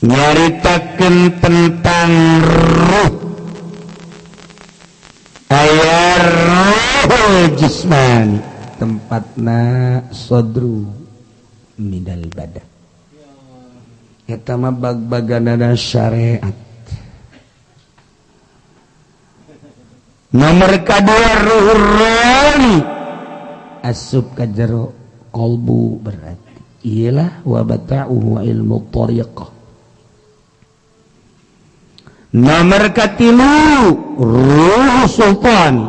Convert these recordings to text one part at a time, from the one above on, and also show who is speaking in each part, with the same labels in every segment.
Speaker 1: Nyaritakeun tentang ruh. Aya ruh jismani, tempatna sodru minal badan. Eta mah bag-baganana syariat. Nomor kadua ruh rohani asup ka jero qalbu, berarti ialah wa bata'uhu ilmu tariqah. Nomor katilu ruh sultan,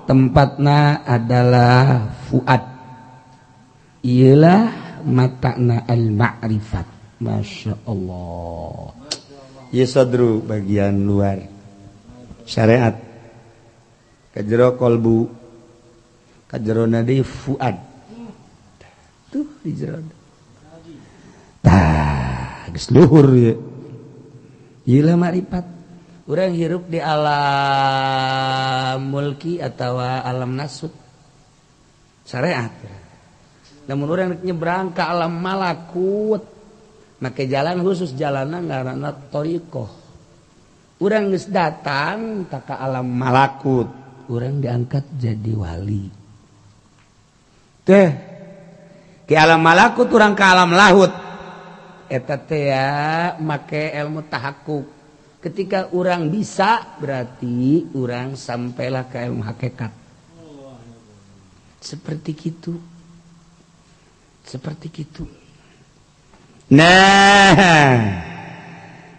Speaker 1: tempatna adalah fuad, ialah matana al-ma'rifat. Masya Allah. Ieu sadru bagian luar syariat, kajero kolbu, kajerona deui fuad. Tuh di jero. Tah geus luhur ieu. Ieu makrifat. Urang hirup di alam mulki atawa alam nasut syariat. Namun urang nyebrang ke alam malakut make jalan khusus, jalanan ngaranna thariqah. Urang geus datang ka alam malakut, urang diangkat jadi wali. Teh ke alam malakut urang ke alam lahut. Eta teh ya make ilmu tahakkuk. Ketika urang bisa berarti urang sampailah ke ilmu hakikat. Seperti gitu. Seperti gitu. Nah,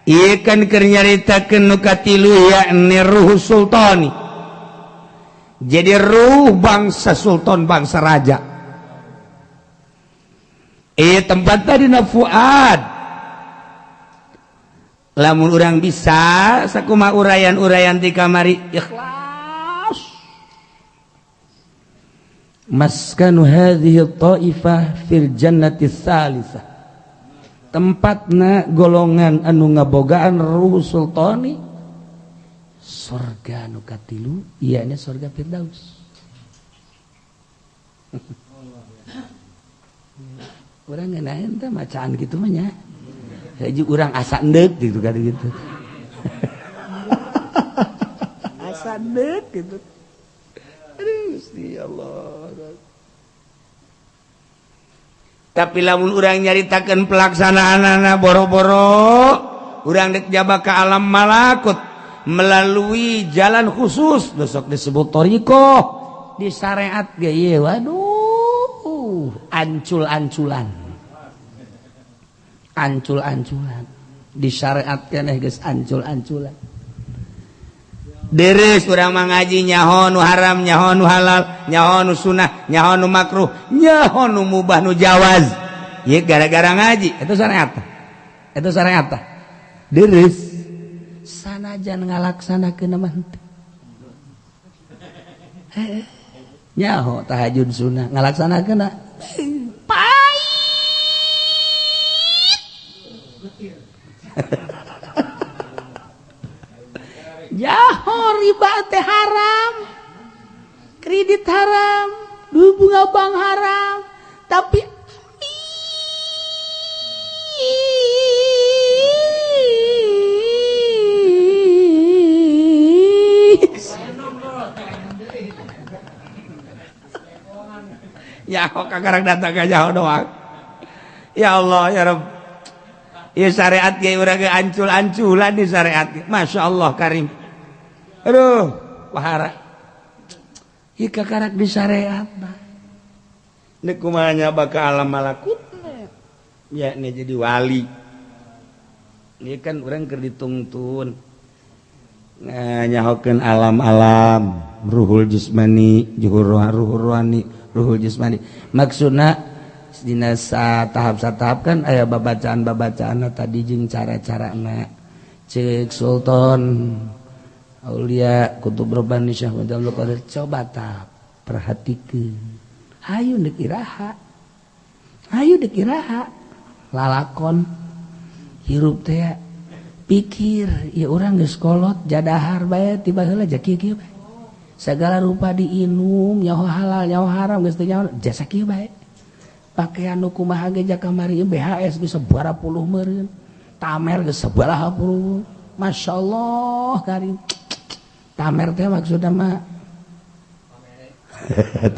Speaker 1: ieu kan keur nyaritakeun nu katilu yakni ruh sultani. Jadi ruh bangsa sultan, bangsa raja. Tempat tadi na fuad. Lamun urang bisa sakuma urayan-urayan di kamari ikhlas. Maskanu hadhihi ta'ifah fil jannati tsalisah. Tempatna golongan anu ngabogaan ruh sultani surga nu katilu, ieu nya surga Firdaus. Urang ngeunaheun teh macaan kitu mah nya. Hiji urang asa endek gitu kan gitu. Asa endek gitu. Aduh, Gusti Allah. Tapi lamun urang nyaritakeun pelaksanaanana boro-boro urang dek jaba ka alam malakut melalui jalan khusus besok disebut thariqah di syariat ge ieu waduh ancul-anculan. Ancul-anculan di syariat keneh geus ancul-anculan. Deres urang mah ngaji nyaho nu haram, nyaho nu halal, nyaho nu sunah, nyaho nu makruh, nyaho nu mubah nu jawaz. Ieu gara-gara ngaji itu syariat. Itu syariat. Deres sanajan ngalaksanakeun mah henteu. Nyaho tahajud sunah ngalaksanakeun pahit. Jaho riba teh haram, kredit haram, bunga bank haram, tapi ya kok kagarang datang ka jaho doang. Ya Allah ya Rabb. Ya syariat ge urang ge ancul-anculan di syariat. Masya Allah karim. Aduh, wahara. Ieu kakarak di syariat mah. Nek kumaha nya bakal alam malakut. Ya ini jadi wali. Ieu kan urang keur ditungtun. Nyahokeun alam-alam, ruhul jismani, juhur ruhul ruhani, ruhul jismani. Maksudna dina tahap-tahap kan aya babacaan-babacaan tadi jeung cara-carana cek Sultan Aulia Kutub Rabbani Syekh Abdul Qadir coba tah perhatikeun hayu deuk iraha, hayu deuk iraha lalakon hirup teh pikir ya urang geus kolot jadahar bae tiba heula ja kieu bae segala rupa diinum nyaho halal nyaho haram geus teu nyaho jasa kieu bae pakaian nu kumaha ge ja kamari BHS bisa bara puluh meureun Tamer geus sabaraha puluh. Masya Allah karim. Tamer teh maksudna mah.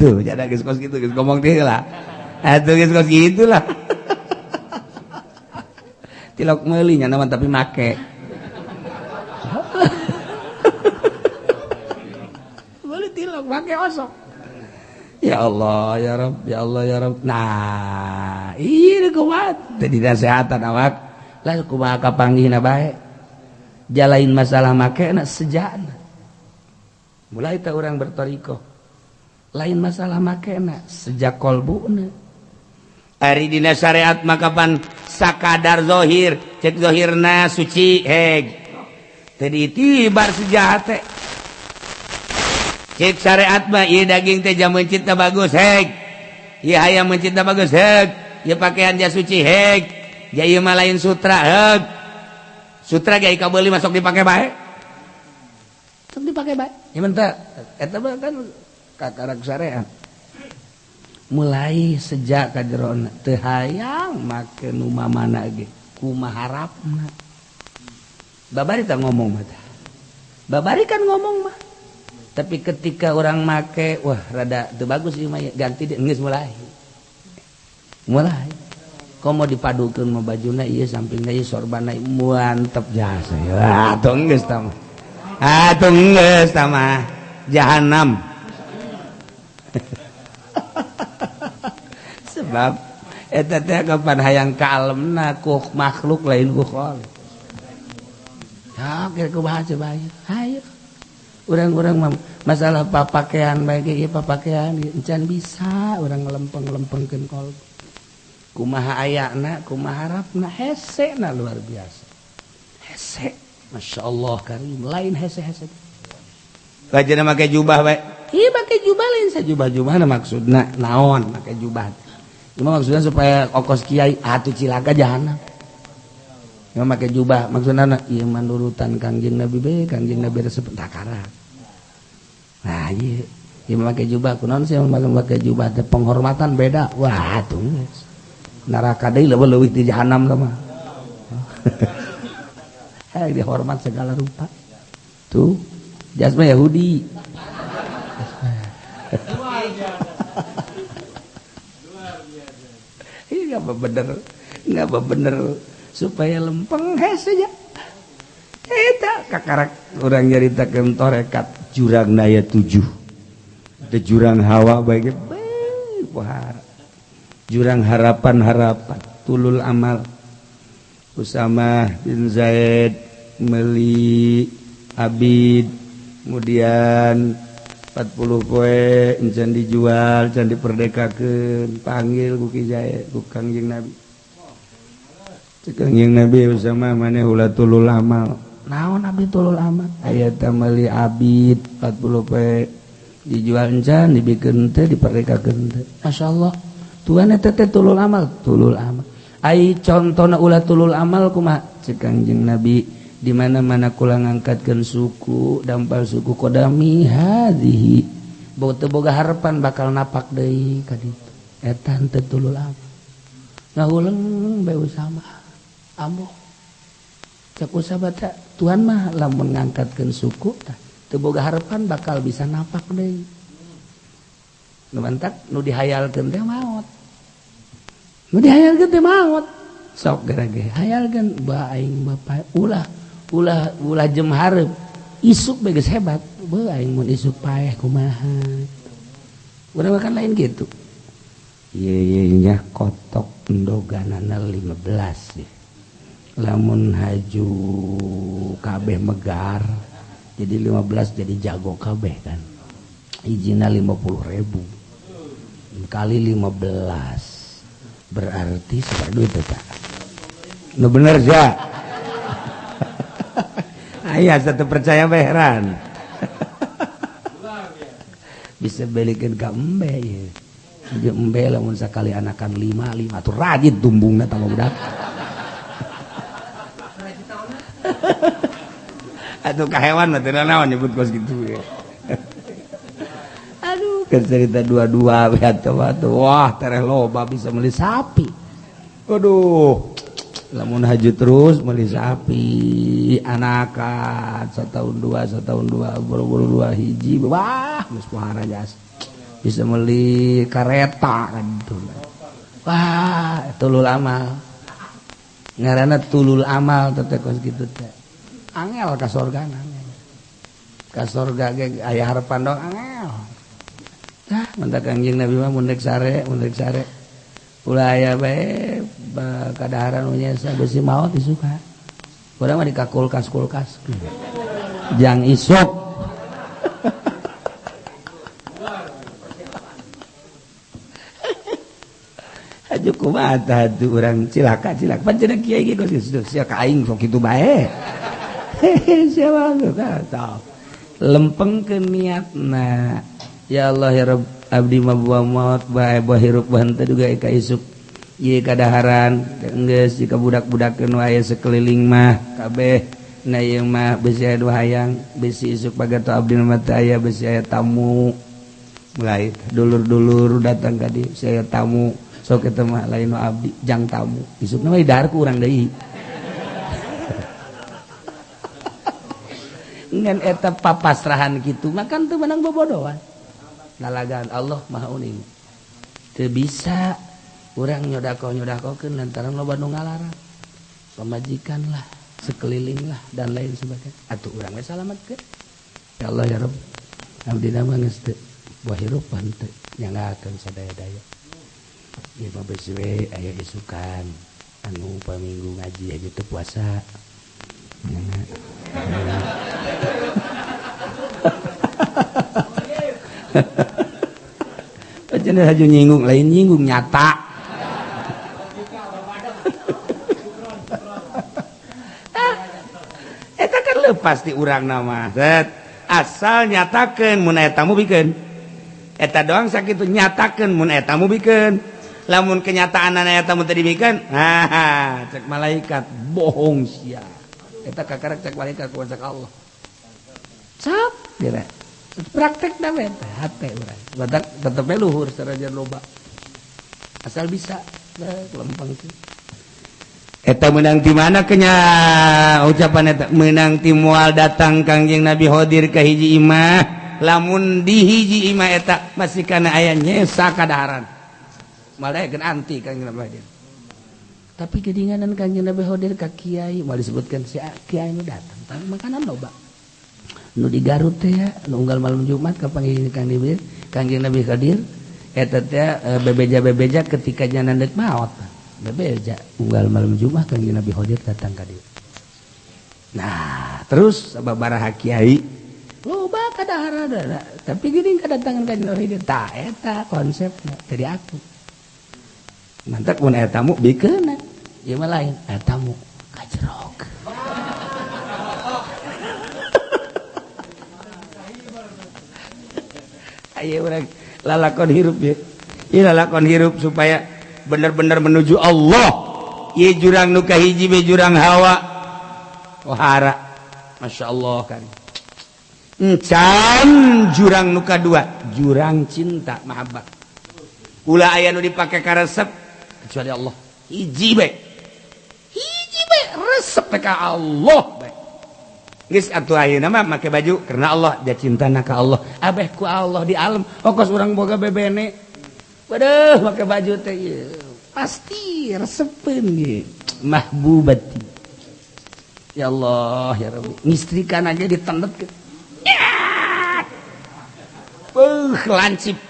Speaker 1: Tuh, jadi geus kos kitu geus ngomong teh lah. Atuh geus kos kitu lah. Tilok meuli nya naon tapi make. Meuli tilok make osok. Ya Allah ya Rabb, ya Allah ya Rabb. Nah, ieu kuat teh dinasehatan awak. Lah kumaha kapanggihna bae. Jalain masalah make na sejana. Mulai teh urang bertorikoh. Lain masalah make na sejak kolbuna. Ari dina syariat maka pan sakadar zohir, cek zohirna suci heg. Teu diitibar sejahat teh. Cek syariat mah ieu daging teh jam meuncitna bagus heg. Ieu hayam meuncitna bagus heg. Ieu pakaian ja suci heg. Ja ieu mah lain sutra heg. Sutra ge kabeuli masuk dipake bae. Sok dipake bae. Ieu mah teh eta mah kan kakarak syariat. Mulai sejak kajerona teu hayang make nu mamana ge kumaha harapna. Babari tah ngomong mah tah. Babari kan ngomong mah. Tapi ketika orang make wah rada teu bagus ieu mah ganti deui geus mulai. Mulai. Komo dipadukeun mah bajuna ieu sampingna ieu sorbanna mantep jasa. Wah, atuh geus tah mah. Atuh geus tah mah. Jahanam. Sebab eta teh kapan hayang ka alemna ku makhluk lain ku khalik. Ya kira kumaha coba hayu. Urang-urang masalah papakaian bae ge ieu papakaian encan bisa urang ngelempeng-lempengkeun kolbu. Kumaha ayana, kumaha harapna hesena luar biasa. Hese, masyaallah karim, lain hese-hese. Bajana make jubah bae. Ieu make jubah lain sajubah-jubahna maksudna naon make jubah. Cuma maksudnya supaya okos kiai atuh cilaka jahanam. Cuma make jubah maksudna ieu manurutan Kangjeng Nabi be, Kangjeng Nabi resep takara. Nah ieu ieu make jubah kunaon sih make jubah teh penghormatan beda. Wah atuh geus. Neraka deui leuwih ti jahanam mah. Hei dihormat segala rupa. Tuh jasma Yahudi. Nggak bener supaya lempeng hese aja. Eta kakarak urang nyaritakeun torekat jurang naya 7. Ada jurang hawa bae ge pohara. Jurang harapan-harapan tulul amal. Usamah bin Zaid meli Abid kemudian 40 poe encan dijual, encan diperdekakeun, panggil ku Ki Zaid, ku Kangjeng Nabi. Cek Kangjeng Nabi Usama maneh ulah tulul amal. Naon abdi tulul amal? Aya teh meuli abid 40 poe dijual encan, dibikeun teh, diperdekakeun teh. Masyaallah. Tuan eta teh tulul amal, tulul amal. Ai contona ulah tulul amal kumaha? Cek Kangjeng Nabi di mana-mana kula ngangkatkeun suku dampal suku kodami hadhihi bau teu boga harapan bakal napak deui ka ditu eta teu tulul amal ngahuleng bae Usama ambo cek Usama teh tuan mah lamun ngangkatkeun suku tah teu boga harapan bakal bisa napak deui nu mantak nu dihayalkeun teh maot nu dihayalkeun teh maot sok gara ge hayalkeun ba aing bapak ulah ulah ulah jem hareup isuk bae geus hebat beuh aing mun isuk paeh kumaha urang kan lain gitu ieu ieu nya kotok endoganana 15 deh lamun haju kabeh megar jadi 15 jadi jago kabeh kan ijina 50.000 kali 15 berarti sebar duit eta nu bener ja. Ayah satu percaya heran. Bisa balikin ke embe ya. Jadi embe lamun sakali anakan 5 tuh rajin tumbungna tambah budak. Atuh ka hewan mah teu naon nyebut kos kitu ya. Aduh, keur cerita dua-dua we atuh. Wah, tereh loba bisa meuli sapi. Aduh, Lamun haji terus meuli sapi anakan setahun dua, setahun dua, buru-buru dua hiji, wah geus pohara jas bisa meuli kareta kan itu. Wah, tulul amal ngaranna, tulul amal teh kos kitu teh angel ka sorga, angel ka sorga ge aya harapan dong, angel. Tah, mantak Kangjeng Nabi mah mun rek sare, mun rek sare ulah aya bae kadaharan nu nyesa, besi maot isuka. Urang mah dikakulkas-kulkas jang isuk. Aju kumaha tah atuh urang cilaka, cilaka pan cenah kiai ge geus geus sia ka aing sok kitu bae. Sia mah tah lempengkeun niatna, ya Allah ya Rabb, abdi mah buah maot bae, buah hirup buah henteu juga ka isuk ieu kadaharan geus jika budak-budakeun wae sekeliling mah kabeh. Na ieu mah besi aya dua hayang, besi isuk pagato abdi mah teu aya, besi aya tamu, mulai dulur-dulur datang ka dieu, besi aya tamu sok eta mah lain nu abdi jang tamu isukna mah didahar ku urang deui. Ngan eta papasrahan kitu mah kan teu meunang bobodohan. Lalagan Allah Maha Uning teu bisa urang nyodako-nyodakokeun lantaran loba nu ngalarang, pamajikan lah, sekeliling lah, dan lain sebagainya. Atuh urang we salametkeun, ya Allah ya Rabb, abdi mah geus teu buah hirup teu nyanggakeun sadaya-daya ieu mah, besi we aya isukan anu paminggu ngaji aja teu puasa. Cenah haju nyinggung, lain nyinggung nyata. Eta kan lepas di urang nama. Set asal nyatakeun mun aya tamu bikeun. Eta doang sakitu nyatakeun mun aya tamu bikeun. Lamun kenyataan aya tamu teu dibikeun, ha cek malaikat bohong sia. Eta kakarak cek malaikat ku cek Allah. Cap kira. Praktek na we hate urang. Batak tetep we luhur sarajan loba. Asal bisa lempeng teh. Eta meunang ti mana kenya ucapan eta meunang ti moal datang Kangjeng Nabi Khodir ka hiji imah, lamun di hiji imah eta masih kana aya nyesa kadaharan. Malah daekeun anti Kangjeng Nabi Khodir. Tapi gedinganan Kangjeng Nabi Khodir ka kiai moal disebutkan si kiai nu datang, tapi makanan loba. Nu di Garut teh ya, nu unggal malam Jumat kapanggih Kangjeng Nabi Khidir eta teh bebeja-bebeja ketika nya deuk maot. Bebeja unggal malam Jumat Kangjeng Nabi Khidir datang ka dieu. Nah, terus sababaraha kiai loba kadaharan, tapi geuning kadatangan Kangjeng Nabi Khidir tah eta konsepna teu diaku. Mantak mun aya tamu bikeun ieu mah lain, aya tamu kajerok. Ayo urang lalakon hirup ya. Ieu lalakon hirup supaya bener-bener menuju Allah. Ieu jurang nu kahiji be jurang hawa. Wahara. Masya Allah kan. Encan jurang nu kadua, jurang cinta mahabbah. Ulah aya nu dipake karesep kecuali Allah. Hiji be. Hiji be resep ka Allah be. Geus atuh ayeuna mah make baju karena Allah, dia cintana ka Allah. Abeh ku Allah di alam, okos urang boga bebene. Waduh, make baju teh ieu pasti resepeun ge. Mahbubati. Ya Allah, ya Rabbi. Ngistrikan aja ditendetkeun. Beuh, lancip.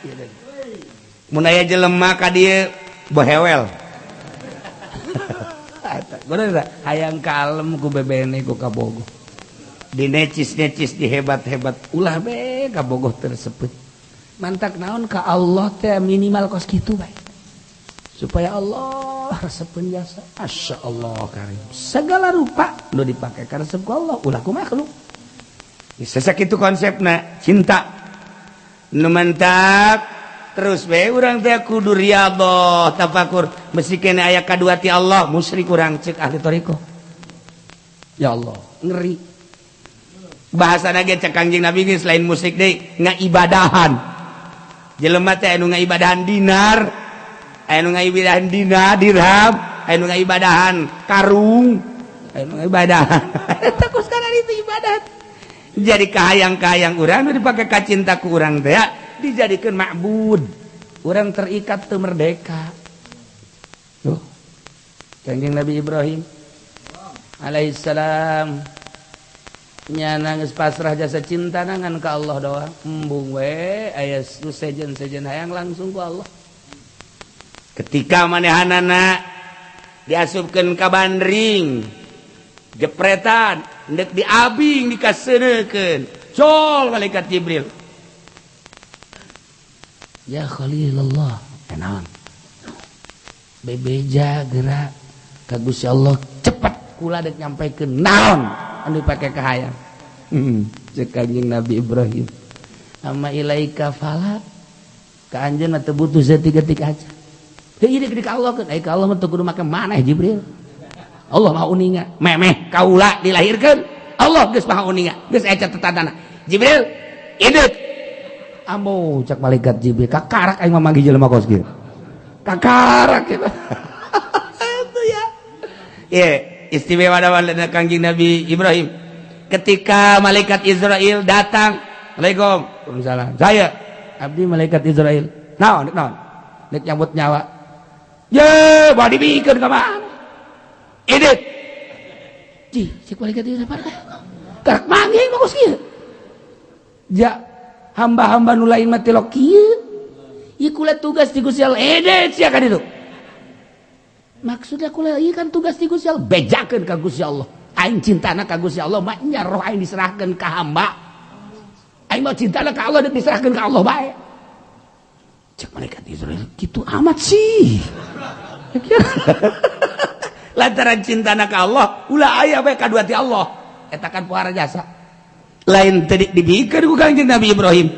Speaker 1: Mun aya jelema ka dieu bohewel. Eta, bener teh hayang kalem ku bebene ku kabogoh. Dinecis-necis dihebat-hebat ulah be kabogoh tersebut. Mantak naon ka Allah teh minimal kos kitu bae. Supaya Allah resepeun jasa. Masya Allah karim. Segala rupa nu dipake ka resep ku Allah ulah ku makhluk. Sakitu konsepna cinta. Nu mantak terus be urang teh kudu riyadhah tafakur mesti kene aya kadua ti Allah musyrik urang cek ahli thariqah. Ya Allah, ngeri. Bahasana ge cek Kangjeng Nabi geus lain musyrik deui, ngaibadahan. Jelema teh anu ngaibadahan dinar, anu ngaibadahan dinar, dirham, Aya nu ngaibadahan karung, aya nu ngaibadahan eta kos kana itu ibadat. Jadi kahayang-kahayang urang nu dipake ka cinta ku urang teh dijadikeun ma'bud. Urang terikat teu merdeka. Tuh. Kanjeng Nabi Ibrahim alaihissalam nyana geus pasrah jasa cinta ngan ka Allah doang. Embung we aya sejen-sejen hayang langsung ku Allah. Ketika manehanana diasupkeun ka bandring jepretan ndek diabing dikaseunekeun col malaikat Jibril, ya Khalilullah naon bebeja gerak ka Gusti Allah cepat kula dek nyampekeun naon anu dipake kahayang. Cek Kanjeng Nabi Ibrahim, amma ilaika fala, ka anjeun mah teu butuh saeutik-eutik aja. Heuh ieu deuk ka Allah keun, ai ka Allah mah teu kudu make maneh Jibril. Allah Maha uninga, memeh kaula dilahirkeun, Allah geus Maha uninga, geus aya catetanana. Jibril, indit. Ambo cak malaikat Jibril, kakarak aing mah manggih jelema kos kieu. Kakarak kitu. Itu ya. Ye, istimewa dana Kangjeng Nabi Ibrahim. Ketika malaikat Israel datang, Assalamualaikum. Waalaikumsalam. Saya abdi malaikat Israel. Naon, naon? Dek nyabut nyawa. Ye, bade dibikeun ka mana? Indit. Cih, cek malaikat Israel karak manggih mah kos kieu. Ja hamba-hamba nu lain mah tilok kieu. Ieu kula tugas di Gusti Allah. Indit sia ka ditu. Maksudnya kula ieu kan tugas di Gusti Allah, bejakeun ka Gusti Allah. Aing cintana ka Gusti Allah, mah nya roh aing diserahkeun ka hamba. Aing mah cintana ka Allah diserahkeun ka Allah bae. Cek malaikat Israel, kitu amat sih. Lantaran cintana ka Allah, ulah aya bae kadua ti Allah. Eta kan pohara jasa. Lain tadi dibikeun ku Kangjeng Nabi Ibrahim.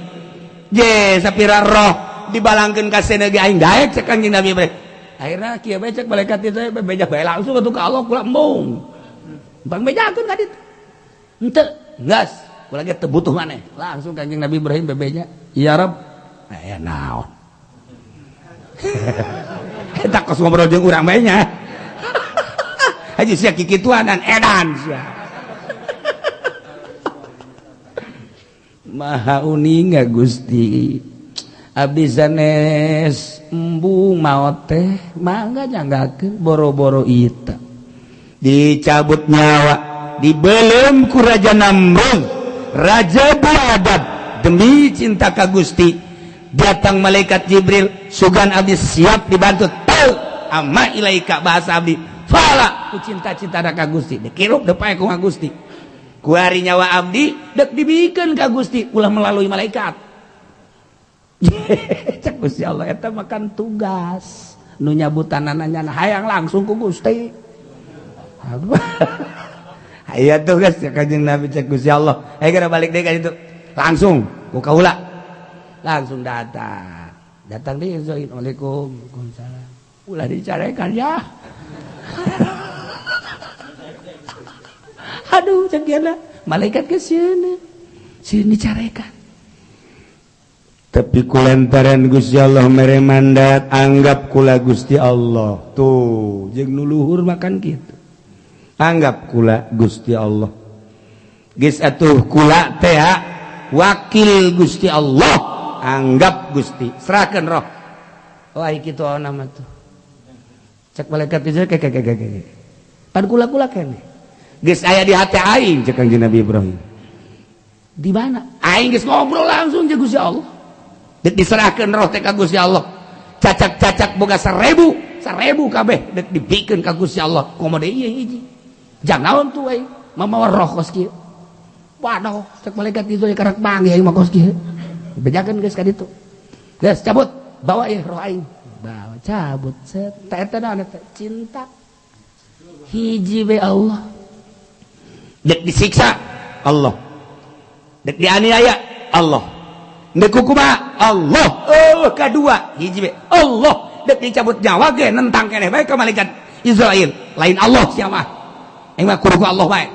Speaker 1: Je sapira roh dibalangkeun ka seuneu ge aing daek cek Kangjeng Nabi Ibrahim. Akhirna kieu bae cek malaikat itu beja bae langsung atuh ka Allah kula embung. Bang bejakeun ka ditu. Henteu, geus, kula ge teu butuh maneh. Langsung Kangjeng Nabi Ibrahim bebeja, "Ya Rabb, aya naon?" Eta kos ngobrol jeung urang bae nya. Haji sia kikituanan edan sia. Maha uninga Gusti. Abdi sanes embung maot teh mangga nyanggakeun boro-boro ita. Dicabut nyawa, dibelem ku Raja Namrud, raja biadab demi cinta ka Gusti. Datang malaikat Jibril, sugan abdi siap dibantu. Teu amma ilaika bahasa abdi. Fala ku cinta-cinta ka Gusti. Dikirup deui ku Gusti. Kuari nyawa abdi dek dibikeun ka Gusti ulah melalui malaikat. Cek Gusti Allah eta makan tugas. Nu nyabutanana nyana hayang langsung ku Gusti. Aya tugas cek Kanjeng Nabi cek Gusti Allah. Ayo geura balik deui ka ditu. Langsung ku kaula. Langsung datang. Datang deui Assalamualaikum. Waalaikumsalam. Ulah dicarekan ya. Aduh cek dia malaikat ke sini. Sini dicarekan. Tapi kulantaran Gusti Allah mere mandat anggap kula Gusti Allah. Tuh, jeung nu luhur makan kitu. Anggap kula Gusti Allah. Geus atuh kula teh wakil Gusti Allah. Anggap Gusti, serahkeun roh. Oh ai kitu nama tuh. Cek malaikat itu kek kek kek kek. Pan kula-kula keneh. Geus aya di hati aing cek Kangjeng Nabi Ibrahim. Di mana? Aing geus ngobrol langsung jeung Gusti Allah. Dek diserahkeun roh teh ka Gusti Allah. Cacak-cacak boga 1000, 1000 kabeh dek dibikeun ka Gusti Allah. Komo deui ieu hiji. Jang naon tuh aing mamawa roh kos kieu. Waduh, cek malaikat itu karak manggih aing mah kos kieu. Bejakeun geus ka ditu. Geus cabut, bawa ieu roh aing. Bawa cabut set. Teh eta naon eta? Cinta. Hiji we Allah. Dek disiksa Allah. Dek dianiaya Allah. Dek kumaha Allah. Oh, kadua hiji we Allah. Dek dicabut nyawa ge nentang keneh bae ka malaikat Israel. Lain Allah sia mah. Aing mah kudu ku Allah bae.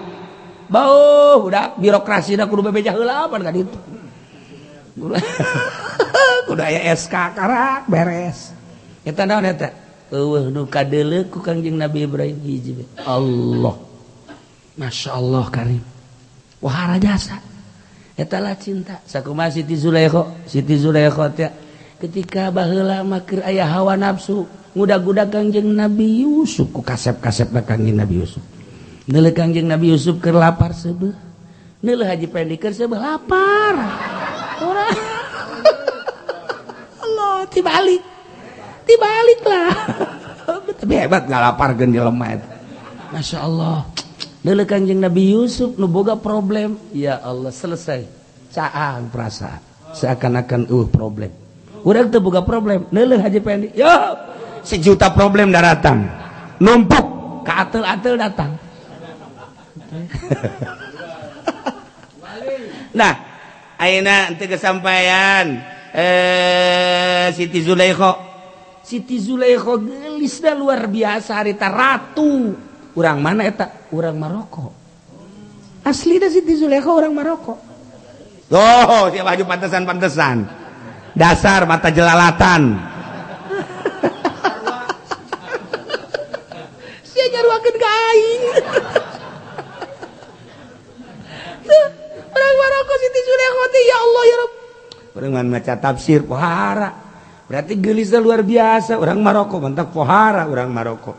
Speaker 1: Bauh budak birokrasina kudu bebeja heula pan ka ditu. Kudu aya SK karak beres. Eta naon eta? Eueuh nu kadeuleu ku Kangjeng Nabi Ibrahim hiji bae. Allah. Masya Allah karim. Wahara jasa. Eta lah cinta. Sakumaha Siti Zulaikha, Siti Zulaikha teh ketika baheula mah keur aya hawa nafsu, ngudag-gudag Kangjeng Nabi Yusuf ku kasep-kasep Kangjeng Nabi Yusuf. Neuleuh Kangjeng Nabi Yusuf keur lapar seubeuh. Neuleuh Haji Pendi keur seubeuh lapar. Ora. Allah tibalik. Tibalik lah. Tapi hebat ngalaparkeun jelema eta. Masya Allah. Neuleuh Kangjeng Nabi Yusuf nu boga problem, ya Allah selesai. Caang perasaan. Seakan-akan problem. Urang teu boga problem. Neuleuh Haji Pendi, yo sejuta problem datang. Numpuk ka atel-atel datang. Nah, ayeuna teu kesampaian Siti Zulaikha. Siti Zulaikha geulisna luar biasa harita ratu. Urang mana eta? Urang Maroko. Aslina Siti Zulaikha urang Maroko. Oh, siapa baju pantesan-pantesan. Dasar mata jelalatan. Sia nyaruakeun ka aing. Urang Maroko Siti Zulaikha teh ya Allah ya Rabb. Urang mah maca tafsir pohara. Berarti geulisna luar biasa urang Maroko, mantak pohara urang Maroko.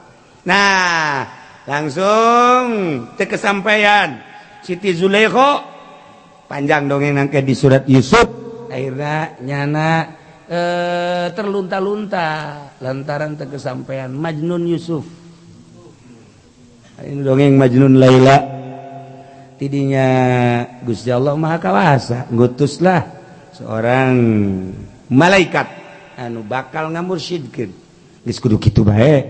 Speaker 1: Nah, langsung teu kesampaian Siti Zulaikha panjang dongeng nangke di surat Yusuf akhirnya nyana terlunta-lunta lantaran teu kesampaian Majnun Yusuf. Ini dongeng Majnun Laila tidinya Gusti Allah Maha Kawasa ngutuslah seorang malaikat anu bakal ngamursyidkeun geus kudu kitu bae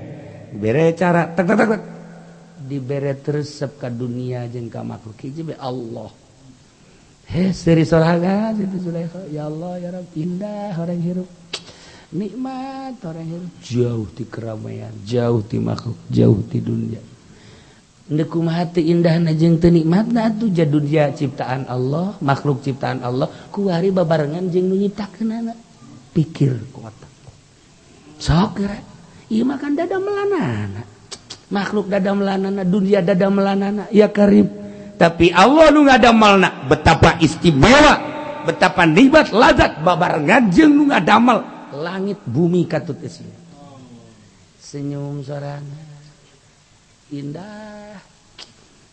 Speaker 1: bere cara tak tak tak dibere resep ka dunia jeung ka makhluk hiji bae Allah. He seuri soraga Siti Zulaikha ya Allah ya Rabb indah orang hirup nikmat orang hirup jauh ti keramaian jauh ti makhluk jauh ti dunia. Endek kumaha teu indahna jeung teu nikmatna atuh dunia ciptaan Allah makhluk ciptaan Allah kuari babarengan jeung nu nyiptakeunana pikir ku otak sok geura ieu mah kan dada melanana makhluk dada melanana dunia dada melanana ya karim. Tapi Allah nu ngadamelna betapa istimewa betapa nikmat lazat babarengan jeung nu ngadamel langit bumi katut eusi senyum sorangan indah.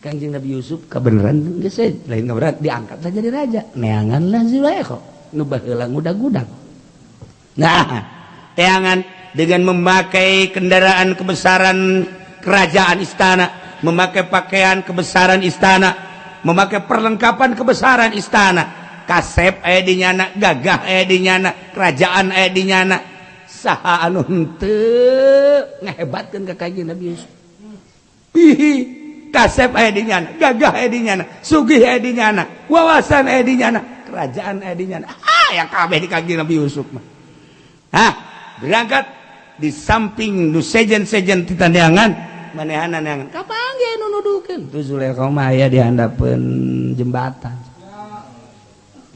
Speaker 1: Kangjeng Nabi Yusuf kabeneran geus lain kabeneran diangkat saja jadi raja neangan lah Zulaikha nu baheula ngudag-gudag. Nah teangan dengan memakai kendaraan kebesaran kerajaan istana, memakai pakaian kebesaran istana, memakai perlengkapan kebesaran istana, kasep aya di nyana, gagah aya di nyana, kerajaan aya di nyana, saha anu henteu ngahebatkeun ka Kangjeng Nabi Yusuf. Pihi kasep aya di nyana, gagah aya di nyana, sugih aya di nyana, wawasan aya di nyana, kerajaan aya di nyana. Ah, yang kabeh di Kangjeng Nabi Yusuf mah. Hah, berangkat di samping nu sejen-sejen titandeangan manehanan yang kapanggih nu nuduhkeun tu Zulaikha mah aya di handapeun jembatan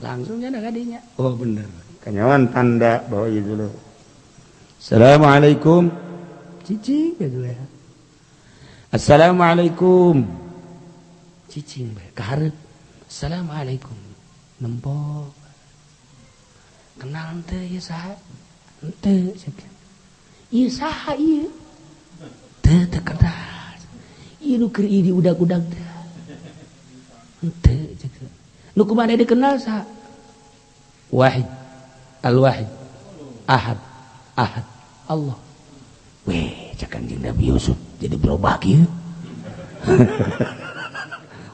Speaker 1: langsung nya ka dinya. Oh bener kanyawan tanda bahwa ieu Zulaikha. Assalamualaikum cicing ya Zulaikha. Assalamualaikum cicing bae ka hareup. Assalamualaikum nempo kenal teu ieu saha henteu cek ieu saha ieu teu teu kenal ieu nu keur ieu diudag-udag teh henteu cek nu kumaha dikenal saha wahid al-wahid ahad ahad Allah. Weh cek Kanjeng Nabi Yusuf jadi berubah kieu.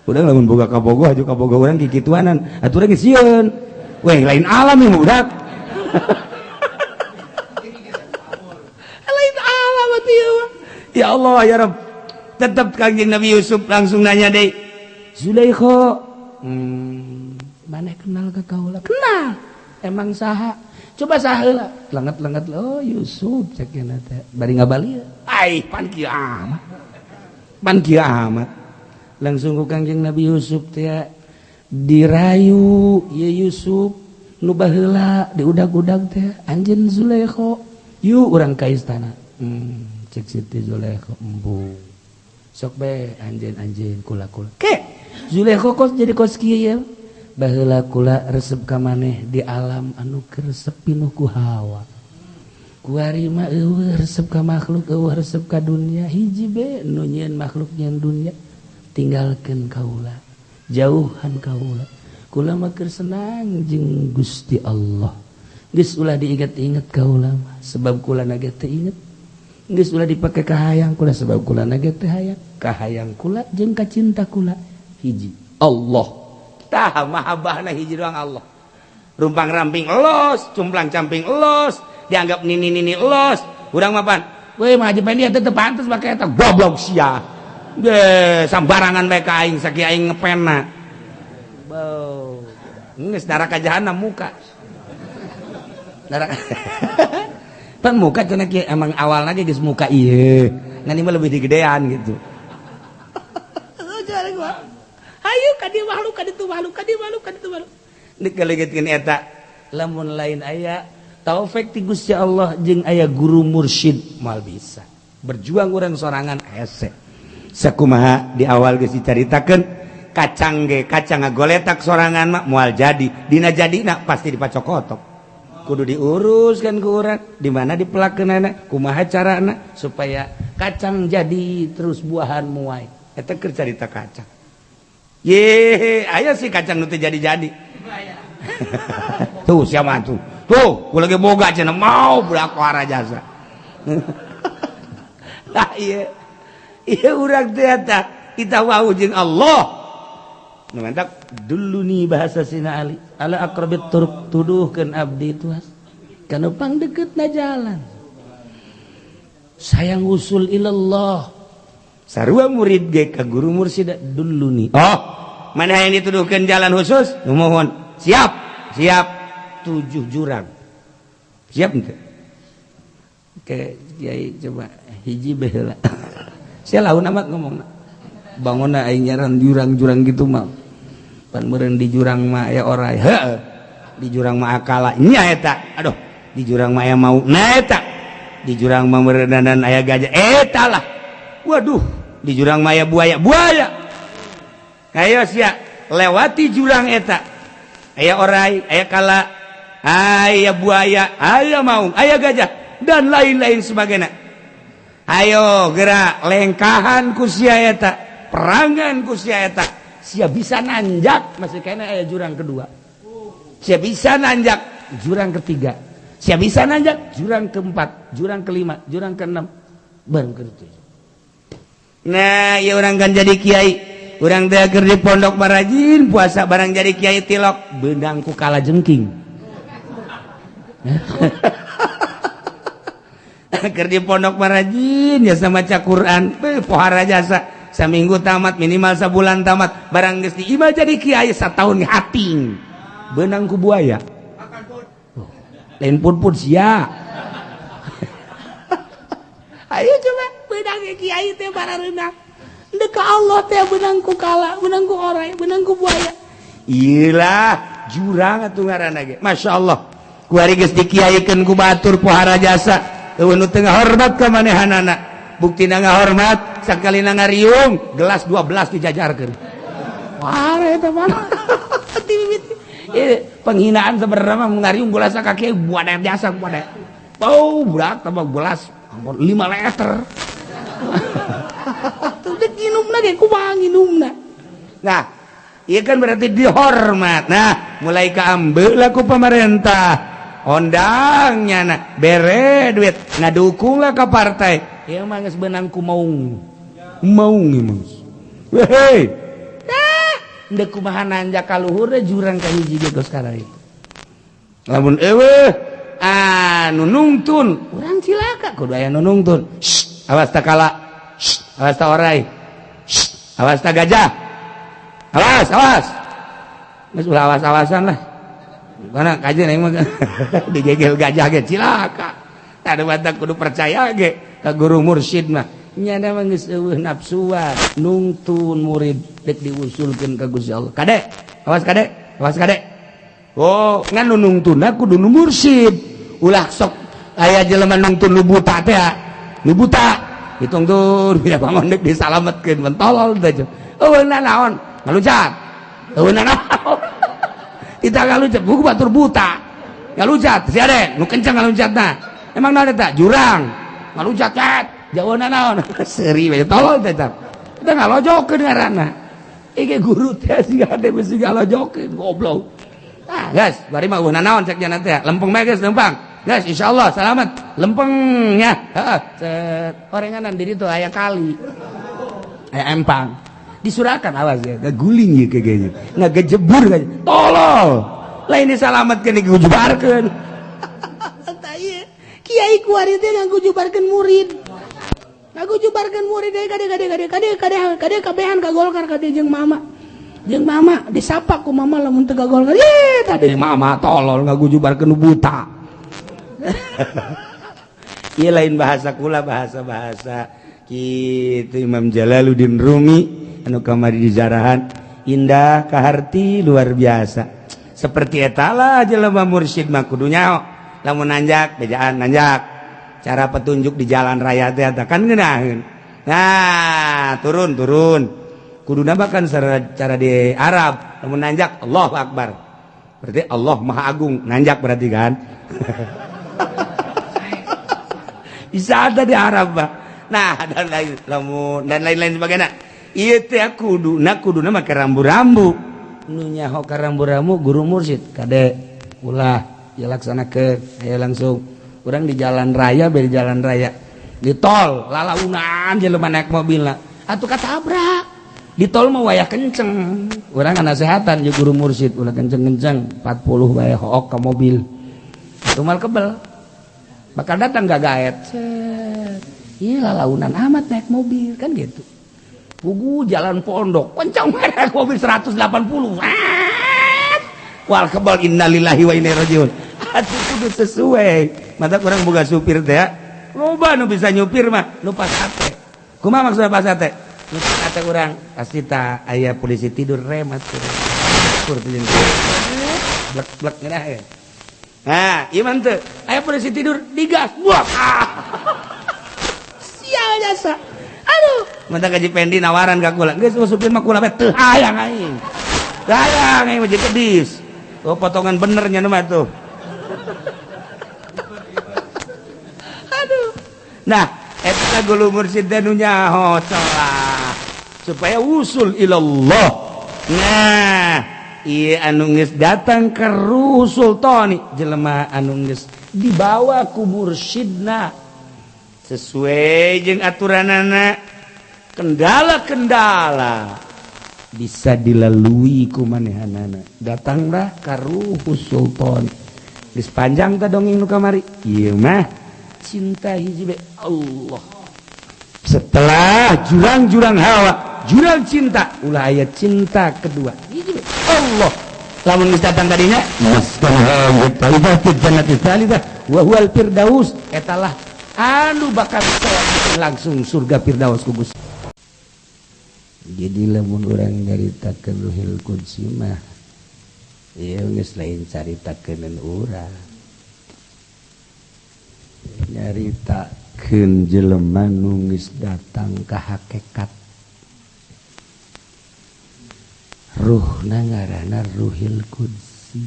Speaker 1: Urang lamun boga kabogoh aju kabogoh urang kikituanan atuh urang sieun weh lain alam ieu budak. Lain alam atuh ya Allah ya Rabb. Tetap Kangjeng Nabi Yusuf langsung nanya deh Zulaikha, maneh kenal ka kaula? Kenal. Emang saha? Coba saha heula. Lenget-lenget oh Yusuf cek nya teh. Bari ngabali. Ai pan kieu amat. Pan kieu amat. Langsung ku Kangjeng Nabi Yusuf teh dirayu ieu Yusuf nu baheula diudag-udag teh anjeun Zulaikha. Yuk urang ka istana. Cek Siti Zulaikha, "Embung, sok be anjeun, anjeun kula, kula." Ke Zulaikha kos jadi kos kieu ya. Baheula kula resep ka maneh di alam anu keur resep pinuh ku hawa. Kuari mah euweuh resep ka makhluk, euweuh resep ka dunia. Hiji be nu nyieun makhluk, nyieun dunia. Tinggalkeun kaula, jauhan kaula. Kula mah keur senang jeung Gusti Allah. Geus ulah diinget-inget kaula mah, sebab kula na ge teu inget. Geus ulah dipake kahayang kula, sebab kula na ge teu hayang. Kahayang kula jeung kacinta kula hiji, Allah. Tah, mahabbahna hiji doang, Allah. Rumpang ramping los, cumplang camping los, dianggap nini nini los. Urang mapan weh mah aja dia tetep pantes make eta, goblok sia. Ge sambarangan bae ka aing, sakieu aing ngepena. Bau. Geus neraka jahanam muka. Neraka. Pan muka cenah kieu, emang awalna ge geus muka ieu. Ngan ieu mah lebih digedean gitu. Ayo ka dieu makhluk, ka ditu makhluk, ka dieu makhluk, ka ditu makhluk. Dikaleungitkeun eta. Lamun lain aya taufik ti Gusti Allah jeung aya guru mursyid, moal bisa. Berjuang urang sorangan hese. Sakumaha di awal geus dicaritakeun, kacang ge kacang ngagoletak sorangan mah moal jadi. Dina jadina pasti dipacokotok. Kudu diurus kan ku urang, di mana dipelakeunana, kumaha carana supaya kacang jadi terus buahan muai. Eta keur carita kacang. Ye, aya sih kacang nu teu jadi-jadi. Tuh siapa tuh? Tuh, gua lagi boga cenah mau budak jasa. Nah, iya. Iya urang teh eta kita wau jeung Allah. Nu mentak dulu nih bahasa Sina Ali. Ala aqrabit turuq, tuduhkeun abdi tuas. Kana pang deketna jalan. Sayang usul ilallah. Sarua murid ge ka guru mursyid dulu nih. Oh, mana yang dituduhkan jalan khusus? Numohon. Siap, siap. 7 jurang. Siap ente? Oke, kiai coba hiji baheula. Sia laun amat ngomongna. Bangunna aing nyaran jurang-jurang gitu mah. Pan meureun di jurang mah aya orai. Heeh. Di jurang mah akala nya eta. Aduh, di jurang mah aya mau. Nah eta. Di jurang mah meureunana aya gajah. Eta lah. Waduh, di jurang mah aya buaya. Buaya. Ayo sia, lewati jurang eta. Aya orai, aya kala, aya buaya, aya maung, aya gajah dan lain-lain sebagainya. Ayo gerak lengkahan ku sia eta, perangan ku sia eta. Sia bisa nanjak masih kena aya jurang kedua. Sia bisa nanjak jurang ketiga. Sia bisa nanjak jurang keempat, jurang kelima, jurang keenam, baru ketujuh. Nah, ya orang kan jadi kiai. Urang teh keur di pondok marajin puasa, barang jadi kiai tilok beunang ku kala jengking. Keur di pondok marajin ya sama maca Quran, pohara jasa. Saminggu tamat, minimal sabulan tamat. Barang geus di imah jadi kiai satahun hating. Beunang ku buaya. Oh, lain pun-pun sia. Ayo coba beunang kiai teh barareunang. Dek ka Allah teh beunang ku kala, beunang ku orai, beunang ku buaya. Iyalah, jurang atuh ngaranna ge. Masya Allah. Kuari geus dikiaikeun ku batur pohara jasa. Eueuh nu teu ngahormat ka manehanana. Buktina ngahormat sakalina ngariung gelas 12 dijajarkeun. Wah, eta mah. Penghinaan sebenarnya mah ngariung gelas ka kiai buat jasa buat. Oh, berat tambah gelas 5 liter. Tuh dek nginumna ge kumaha nginumna. Nah, iya kan berarti dihormat. Nah, mulai kaambe lah ku pemerintah. Ondangnya nah, bere duit, ngadukung lah ke partai. Ieu mah geus beunang ku maung. Maung ieu mah. Wehey. Dah, ndek kumaha nanjak ka luhur jurang ka hiji ge geus itu. Lamun eueuh anu nungtun, urang cilaka kudu aya nu nungtun. Shh, awas ta kala. Shh, awas ta orai. Shh, awas ta gajah. Awas, awas. Geus ulah awas-awasan lah. Karena kajian aing mah digegel gajah ge cilaka. Ada batak kudu percaya ge ka guru mursyid mah. Nyana mah geus eueuh nafsuan, nungtun murid dek diusulkeun ka Gusti Allah. Kade, awas kade, awas kade. Oh, ngan nu nungtunna kudu nu mursyid. Ulah sok aya jelema nungtun nu buta teh. Nu buta ditungtun bila bangun deuk disalametkeun mentolol teh. Eueuh naon? Ngaluncat. Eueuh naon? Kita ngaluncat buku batur buta. Ngaluncat si ade nu kencang ngaluncatna. Emang naon eta? Jurang. Ngaluncat cat. Jauhna naon? Seuri we tolol teh. Kita ngalojokeun ngaranna. Iki guru teh siga ade mesti ngalojokeun goblok. Ah, guys, bari mah eueuh naon cek nya teh. Lempeng bae geus lempang. Guys, insyaallah selamat. Lempengnya. Heeh, set orenganan di ditu aya kali. Aya empang. Disurakan awas ya, ngaguling ieu kayaknya. Ngagejebur kayaknya. Tolol. Lain disalametkeun digujubarkeun.
Speaker 2: Tah ieu. Kiai kuari teh ngagujubarkeun murid. Ngagujubarkeun murid deui kade kade kade kade kade kade kabehan ka Golkar kade jeung mama. Jeung mama disapa ku mama lamun teu ka Golkar. Ye,
Speaker 1: tadi mama tolol ngagujubarkeun nu buta. Ieu lain bahasa kula, bahasa-bahasa kitu Imam Jalaluddin Rumi anu kamari dijarahan indah kaharti luar biasa. Seperti etala jelema mursyid mah kudu nyaho lamun nanjak bejaan nanjak cara petunjuk di jalan raya teh eta kan ngeunaheun. Nah, turun turun kuduna bahkan cara di Arab lamun nanjak Allahu Akbar. Berarti Allah Maha Agung nanjak berarti kan. Bisa ada di Arab bah. Nah, dan lain lamun dan lain-lain sebagainya. Ieu teh kuduna kuduna make rambu-rambu. Nu nyaho ka rambu-rambu guru mursyid kade ulah ya laksanakeun aya langsung. Urang di jalan raya beri jalan raya. Di tol lalaunan jelema naik mobilna. Atuh katabrak. Di tol mah wayah kenceng. Urang nasehatan jeung guru mursyid ulah kenceng-kenceng 40 bae hook ka mobil. Atuh mal kebel. Bakal datang gak gaet. Iya lalaunan amat naik mobil kan gitu. Pugu jalan pondok kencang naik mobil 180. Wal kebal innalillahi wa inna ilaihi rajiun. Atuh kudu sesuai. Mata kurang boga supir teh. Loba nu bisa nyupir mah nu pas hate. Kumaha maksudna pas hate? Nu pas hate urang pasti ta aya polisi tidur rem atuh. Blek-blek ngeunah ya. Nah, ieu mah teu. Aya polisi tidur digas buak. Ah.
Speaker 2: Sial jasa. Aduh,
Speaker 1: mata gaji pendi nawaran ka kula. Geus supir mah kula teu hayang aing. Teu hayang aing mah jadi kedis. Oh, potongan benernya nu mah tuh. Aduh. Nah, eta guru mursyid teh nu nyaho celah supaya usul ilallah. Nah, ieu anu geus datang ke ruh sultani jelema anu geus dibawa ku mursyidna sesuai jeung aturanana kendala-kendala bisa dilalui ku manehanana datanglah ka ruh sultan. Geus panjang teh dongeng nu kamari ieu mah cinta hiji be Allah. Setelah jurang-jurang hawa, jurang cinta, ulah aya cinta kedua hiji be Allah. Lamun geus datang tadinya jannati tsalitsah wa huwal firdaus, etalah anu bakal langsung surga firdaus ku Gusti. Jadi lamun urang nyaritakeun Ruhil Qudsi mah ieu geus lain caritakeun urang, nyaritakeun jelema nu geus datang ka hakikat. Ruhna ngaranna Ruhil Qudsi.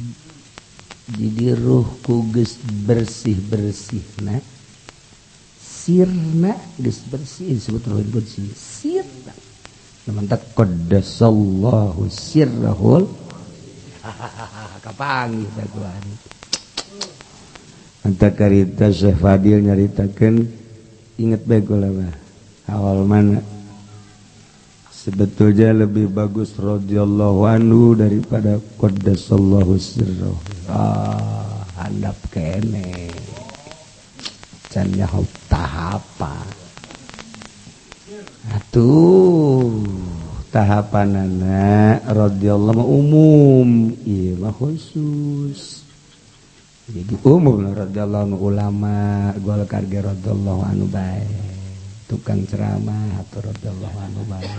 Speaker 1: Jadi ruhku geus bersih-bersihna, sirna geus bersih disebut Ruhil Qudsi. Sirna mantap qaddasallahu sirrahul. Kapanggih da kuari. Mantap karita Syekh Fadil nyaritakeun inget bae kula mah awal mana sebetulnya lebih bagus radhiyallahu anhu daripada qaddasallahu sirrahu. Ah, handap kene. Can nyaho tahapan. Atuh tahapanana radhiyallahu umum, ieu mah khusus. Jadi umum radhiyallahu anhu ulama Golkar ge radhiyallahu anhu bae. Tukang ceramah atau radhiyallahu anhu bae,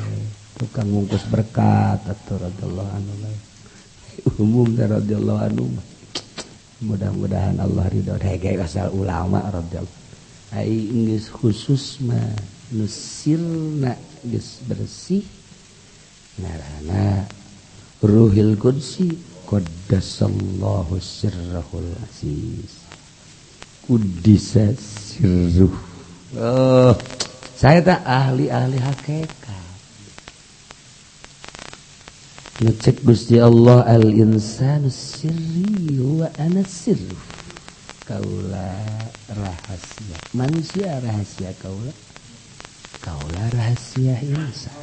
Speaker 1: tukang ngungkus berkat atau radhiyallahu anhu bae. Umum radhiyallahu anhu. Mudah-mudahan Allah ridho hege asal ulama radhiyallahu. Ai geus khusus mah nu sirna geus bersih ngaranna Ruhil Qudsi qaddasallahu sirrahul aziz. Qudisa sirruh. Oh, saya tak ahli-ahli hakikat. Ngecek Gusti Allah al insanu sirri wa ana sirru. Kaula rahasia manusia, rahasia kaula, kaula rahasia insan.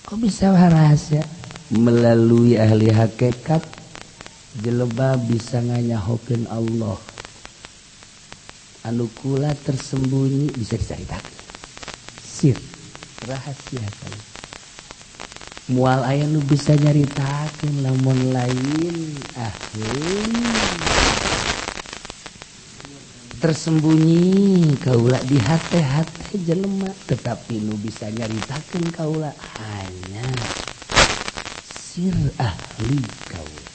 Speaker 1: Kok bisa rahasia? Melalui ahli hakikat jelema bisa nganyahokeun Allah. Anu kula tersembunyi bisa dicaritakeun. Sir, rahasia kaula. Mual aya nu bisa nyaritakeun lamun lain ahli. Tersembunyi kaula di hati-hati jelema, tetapi nu bisa nyaritakeun kaula hanya sir ahli kaula.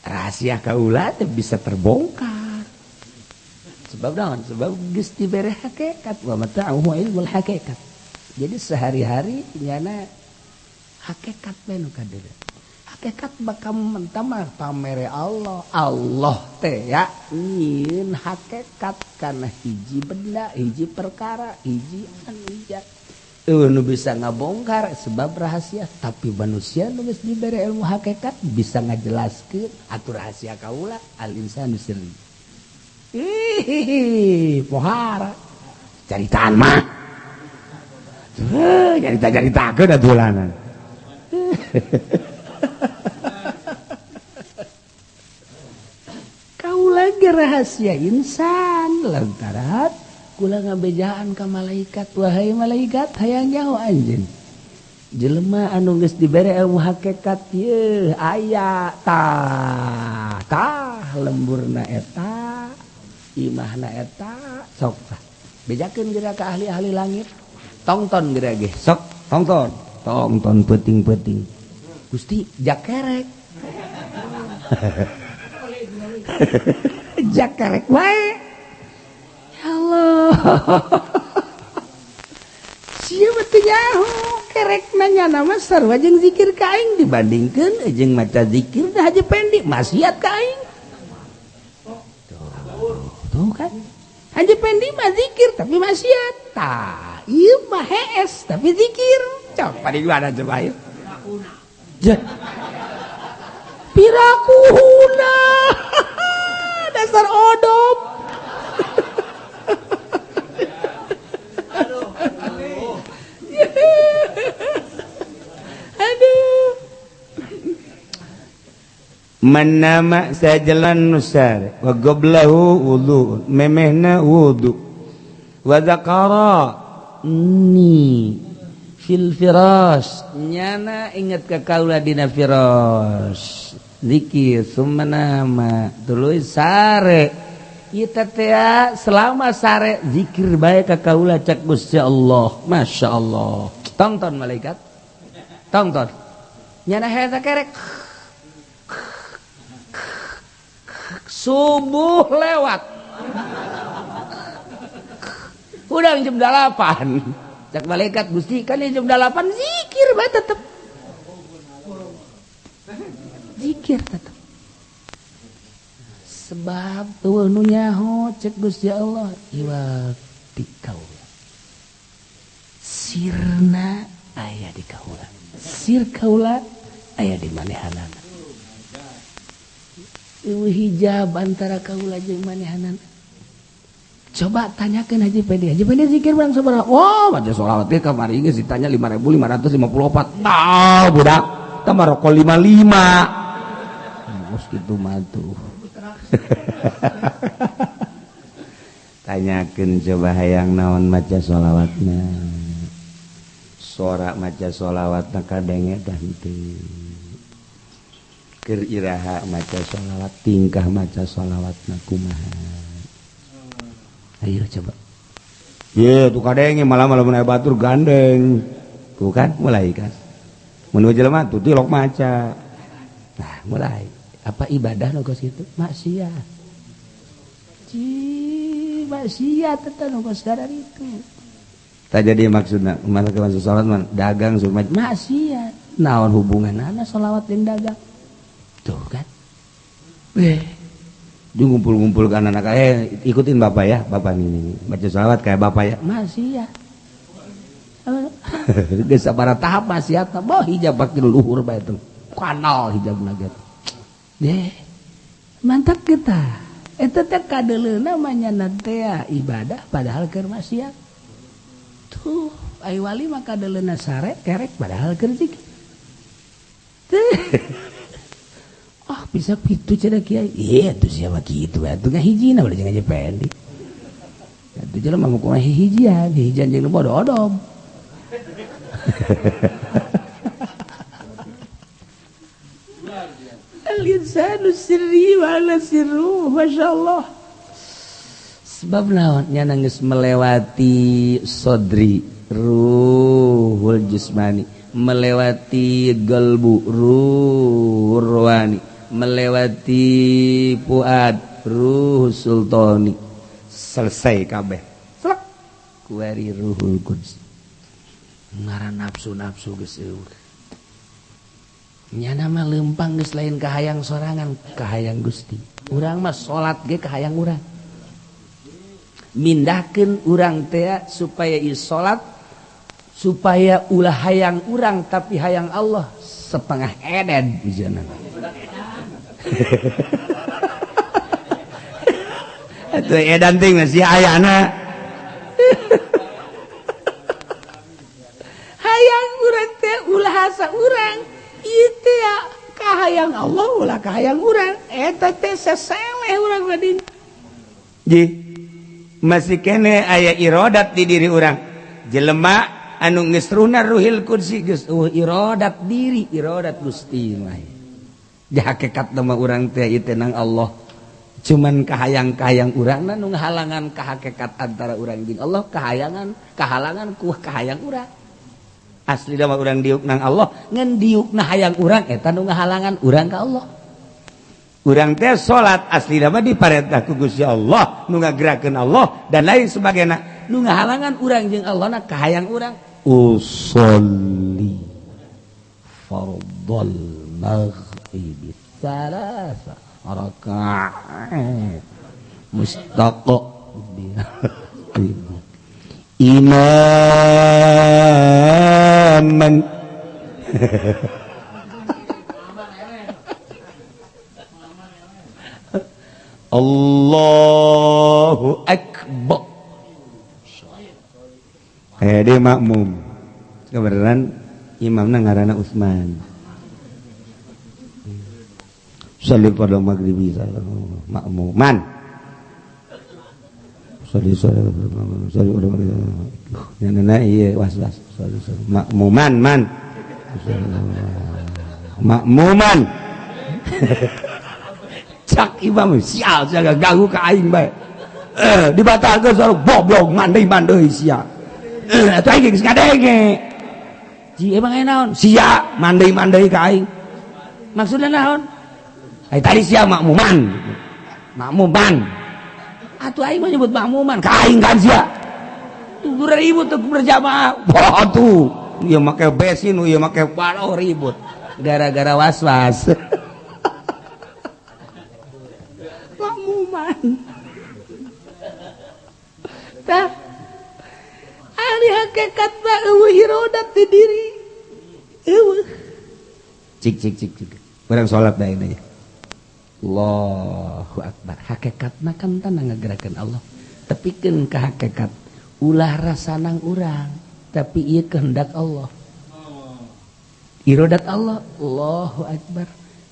Speaker 1: Rahasia kaula teh bisa terbongkar. Sebab naon? Sebab geus dibere hakikat wa mata'uhu ilmul hakikat. Jadi sehari-hari nyana hakikat bae nu kadeuleu. Hakikat bakal mentamah pamere Allah. Allah teh ya nyieun hakikat kana hiji benda, hiji perkara, hiji anu hiji. Nu bisa ngabongkar sebab rahasia, tapi manusia nu geus dibere ilmu hakikat bisa ngajelaskeun atuh rahasia kaula al insanu sirri. Ih, pohara. Caritaan mah. Carita-caritakeun atuh. Kaula ge rahasia insan lantaran kula ngabejaan ka malaikat, wahai malaikat hayang nyaho anjeun. Jelema anu geus dibere ilmu hakikat yeuh aya tah tah lemburna eta imahna eta sok tah bejakeun geura ka ahli-ahli langit tongton geura ge sok tongton tongton peuting-peuting Gusti jakerek jakerek wae ya Allah. Sia mah teu nyaho kerek nanya nama sarua jeung zikir ka aing dibandingkeun jeung maca zikir da Haji Pendi maksiat ka aing. Tuh, tuh kan Haji Pendi mah zikir tapi maksiat. Tah ieu mah hees tapi zikir. Coba di mana coba ieu? Pirakuhuna. Dasar odop. Aduh.
Speaker 3: Manama sajalan nusar wa qablahu wudu memehna wudu wa dzakara
Speaker 1: ni fil firas nyana ingat ka kaula dina firas zikir summa nama tuluy sare ieu teh selama sare zikir bae ka kaula cak Gusti Allah. Masya Allah. Tonton malaikat, tonton nyana heta kerek subuh lewat udah jam 8 cak malaikat Gusti kan jam 8 zikir bae tetep zikir tetep sebab eueuh nu nyaho cek Gusti Allah iwak di kaula sirna aya di kaula sir kaula aya di manehanana eueuh hijab antara kaula jeung manehanana. Coba tanyakeun Haji Pendi. Haji Pendi zikir urang sabaraha? Wah, baca sholawat ge kamari geus ditanya 5554. Tah budak, tah maroko 55. Bos kitu mah tuh.
Speaker 3: Tanyakeun coba hayang naon maca sholawatna. Sora maca sholawatna kadenge tah henteu. Keur iraha maca sholawat, tingkah maca sholawatna kumaha? Ayo coba. Ye, tuh kadenge malam-malam aya batur gandeng. Tuh kan mulai kan. Mun jelema tuh tilok maca.
Speaker 1: Nah, mulai. Apa ibadah nu geus kitu? Maksiat. Cih.
Speaker 2: Maksiat eta nu kos itu.
Speaker 1: Tak jadi maksudna malah ke masuk salat mah dagang sumat
Speaker 2: maksiat. Naon hubunganna sholawat jeung dagang? Tuh kan.
Speaker 1: Jeung ngumpul-ngumpulkan anak ikutin bapak ya, bapak ini baca sholawat kayak bapak ya.
Speaker 2: Maksiat. Geus sabaraha tahap maksiat boh hijab pake luhur bae teh. Kanal hijabna ge. Deh. Mantap kita. Eta teh kadeuleuna mah nyana teh ibadah padahal keur maksiat. Tuh, ai wali mah kadeuleuna sare kerek padahal keur zikir. Ah, bisa kitu cenah kiai. Iya tuh siapa kitu atuh ngahijina ulah jeung ngajependi. Atuh jelema mah kumaha hijian, hijian jeung nu bodo-odom. Al-insanu sirri wa ala sirru, masya Allah.
Speaker 1: Sebab naon nya geus melewati sodri ruhul jismani, melewati galbu ruh ruhani, melewati fuad ruh sultani, selesai kabeh. Selek kuari ruhul quds.
Speaker 2: Ngaran nafsu-nafsu geus eueuh. Nyana mah leumpang geus lain kahayang sorangan, kahayang Gusti. Urang mah salat ge kahayang urang.
Speaker 1: Mindahkeun urang teh supaya ieu salat supaya ulah hayang urang tapi hayang Allah setengah eden ujana. Atuh edan teh masih ayana.
Speaker 2: Hayang urang teh ulah asa urang. Ieu teh kahayang Allah ulah kahayang urang. Eta teh seseleh urang badin.
Speaker 1: Ji masih kene aya irodat di diri urang. Jelema anu geus ruhna ruhil qudsi geus eueuh irodat diri, irodat Gusti mah. Di hakikat mah urang teh ieu teh nang Allah. Cuman kahayang-kahayang urangna nu ngahalangan ka hakikat antara urang jeung Allah, kahayangan, kahalangan ku kahayang urang. Asli mah urang diuk nang Allah, ngan diukna hayang urang eta nu ngahalangan urang ka Allah. Urang teh salat asli mah diparentah ku Gusti Allah, nu ngagerakeun Allah dan lain sebagainya.
Speaker 2: Nu ngahalangan urang jeung Allah na kahayang urang.
Speaker 1: Usolli fardhal maghribi tsalatsa rakaat mustaqbil imaman. Allahu akbar. Dia makmum. Kebenaran imamna ngaranna Utsman. Sholli pada maghribi makmuman. Sholli sholli sholli nyanana ieu was-was sholli makmuman man. Makmuman. Cak imam sial sia ganggu ka aing bae. Dibatalkeun sareng goblok mandei-mandei sia. Atuh aing geus ngadenge. Ji emang aya naon? Sia mandei-mandei ka aing. Maksudna naon? Ai tadi sia makmuman. Makmuman. Atuh aing mah nyebut makmuman ka aing kan sia. Tuh ribut tuh berjamaah. Wah tuh, ieu make besin, ieu make balo ribut.
Speaker 2: Gara-gara was-was. Makmuman. Tah ahli hakikat mah eueuh irodat di diri. Eueuh.
Speaker 1: Cik cik cik cik. Urang salat da ini. Allahu akbar.
Speaker 2: Hakikatna kan tanah ngagerakeun Allah. Tepikeun ka hakikat ulah rasanang urang, tapi ieu kehendak Allah. Irodat Allah, Allahu akbar.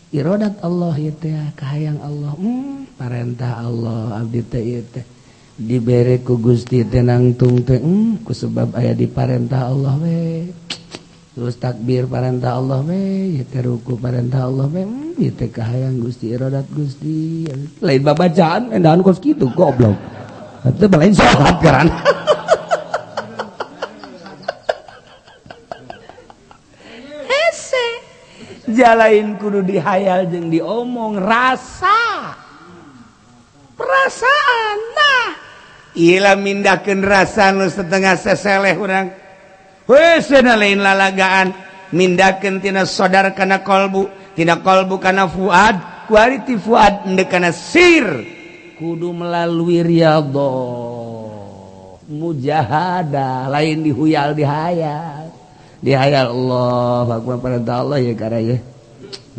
Speaker 2: Irodat Allah ieu teh kahayang Allah. Parentah Allah abdi teh ieu teh dibere ku Gusti teh nangtung teh ku sebab aya di parentah Allah we. Terus takbir parentah Allah we, ieu teh ruku parentah Allah we, ieu teh kahayang Gusti, irodat Gusti.
Speaker 1: Lain babacaan endahan kos kitu goblok. Atuh lain salat karan.
Speaker 2: Hese.
Speaker 1: Jalain kudu dihayal jeung diomong rasa.
Speaker 2: Perasaan. Nah,
Speaker 1: Ila mindahkeun rasa nu setengah seseleh urang. Heuh cenah lain lalagaan mindahkeun tina sodar kana kolbu, tina kolbu kana fuad, kuari ti fuad endek kana sir. Kudu melalui riyadhah, mujahadah, lain dihuyal dihayal. Dihayal Allah akbar perintah Allah ya karaya.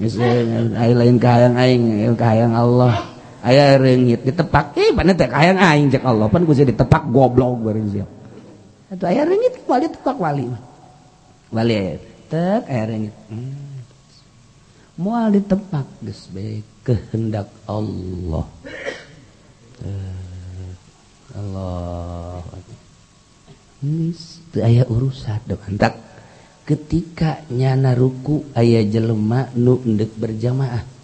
Speaker 1: Geus lain kahayang aing, kahayang Allah. Aya reungit ditepak, ih mana teh kahayang aing cek Allah, pan geus ditepak goblok bareng sia. Atuh aya reungit wali tepak wali. Wali aya tek aya reungit. Moal ditepak geus bae kehendak Allah. Allah. Geus teu aya urusan mantak ketika nyana ruku aya jelema nu endek berjamaah.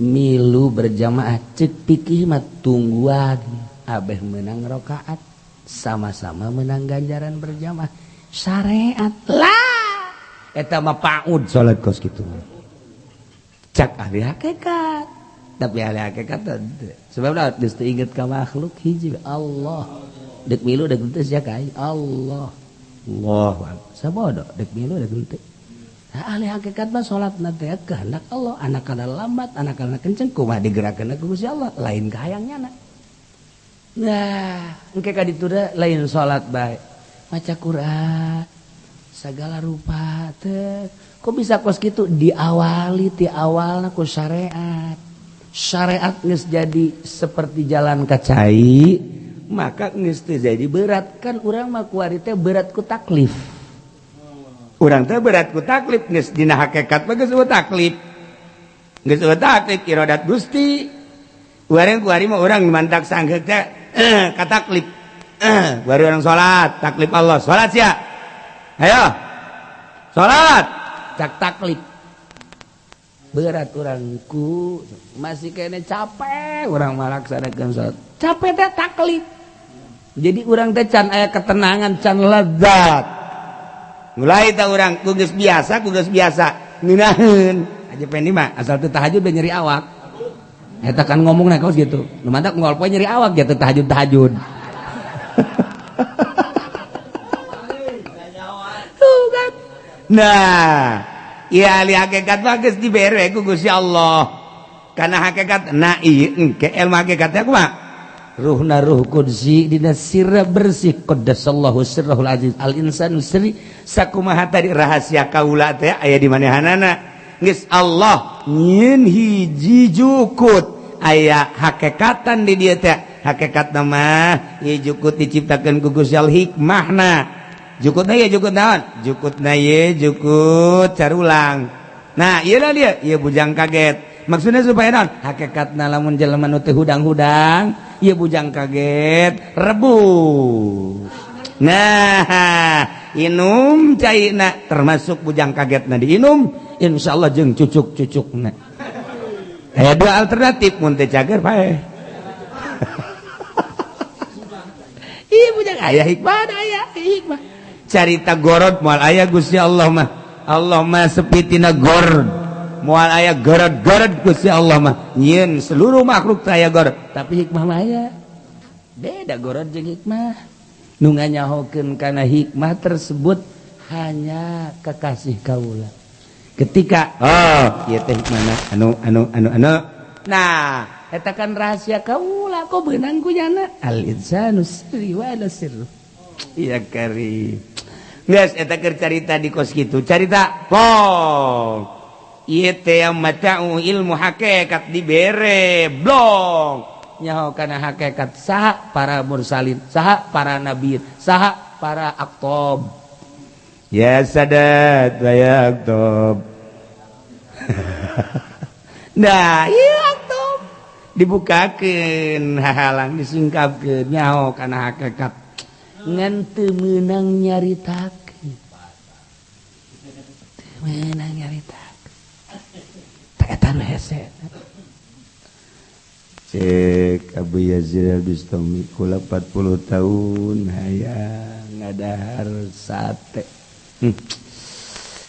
Speaker 1: Milu berjamaah cek pikih mah tungguan abeh menang rakaat sama-sama menang ganjaran berjamaah syariat lah eta mah paud salat kos kitu cak ahli hakikat tapi ahli hakikat sebab geus teu inget ka makhluk hiji Allah dek milu dek teu sia ka Allah Allahu akbar sabodo dek milu dek teu. Nah, ahli hakikat mah salatna teh kehendak Allah, anak kana lambat, anak kana kenceng kumaha digerakkeun ku Gusti Allah, lain kahayang nyana. Nah, engke ka ditu lain salat bae. Maca Quran segala rupa teh. Kok bisa kos kitu diawali ti awalna ku syariat. Syariat geus jadi seperti jalan ka cai, maka geus teu jadi berat kan urang mah kuari teh berat ku taklif. Urang teh berat ku taklif geus dina hakikat mah geus eueuh taklif. Geus eueuh taklif iradat Gusti. Urang kuari mah urang mantak sanggeuk teh ka taklif. Baru urang salat, taklif Allah. Salat sia. Ayo. Salat, cak taklif. Berat urangku, masih kene capek urang malaksanakeun salat. Capek teh taklif. Jadi urang teh can aya ketenangan, can lezat. Mulai ta urang ku geus biasa ngeunaheun aja pendi mah asal teu tahajud be nyeri awak eta kan ngomongna kaos gitu nu mantak ngol poe nyeri awak ge teu tahajud-tahajud tuh kan. Nah ieu ahli hakikat mah geus dibere ku Gusti Allah kana hakikat na ieu engke ilmu hakikat teh kumaha ruhna ruh qudsi dina sirra bersih qaddasallahu sirrahul aziz al insanu sirri sakumaha tadi rahasia kaula teh aya di manehanana geus Allah nyieun hiji jukut aya hakekatan di dieu teh hakekatna mah ieu jukut diciptakeun ku Gusti Allah hikmahna jukutna ieu jukut naon jukutna ieu jukut carulang nah ieu lah dia ieu bujang kaget maksudnya supaya naon hakekatna lamun jelema nu teu hudang-hudang ieu bujang kaget rebus nah inum caina termasuk bujang kagetna diinum insyaallah jeung cucuk-cucukna aya dua alternatif mun teu cager paeh ieu bujang aya hikmah aya hikmah carita gorod moal aya Gusti Allah mah Allah mah sepi tina gorod moal aya gorod-gorod Gusti Allah mah nyieun seluruh makhluk teh aya gorod tapi hikmah mah aya beda gorod jeung hikmah nu nganyahokeun kana hikmah tersebut hanya kekasih kaula ketika oh ieu teh hikmahna anu anu anu anu nah eta kan rahasia kaula kok beunang ku nyana al insanu sirri wa ana sirru iya kari geus eta keur carita di kos kitu carita plong ieu teh mata'u ilmu hakikat dibere blong nyaho kana hakikat saha para mursalin saha para nabi saha para aktob ya sadat wa ya aktob nah ieu aktob dibukakeun hahalang disingkapkeun nyaho kana hakikat ngan teu meunang nyaritakeun teu meunang nyaritakeun eta nu hese. Cek Abu Yazid Al-Bistami kula 40 tahun hayang ngadahar sate.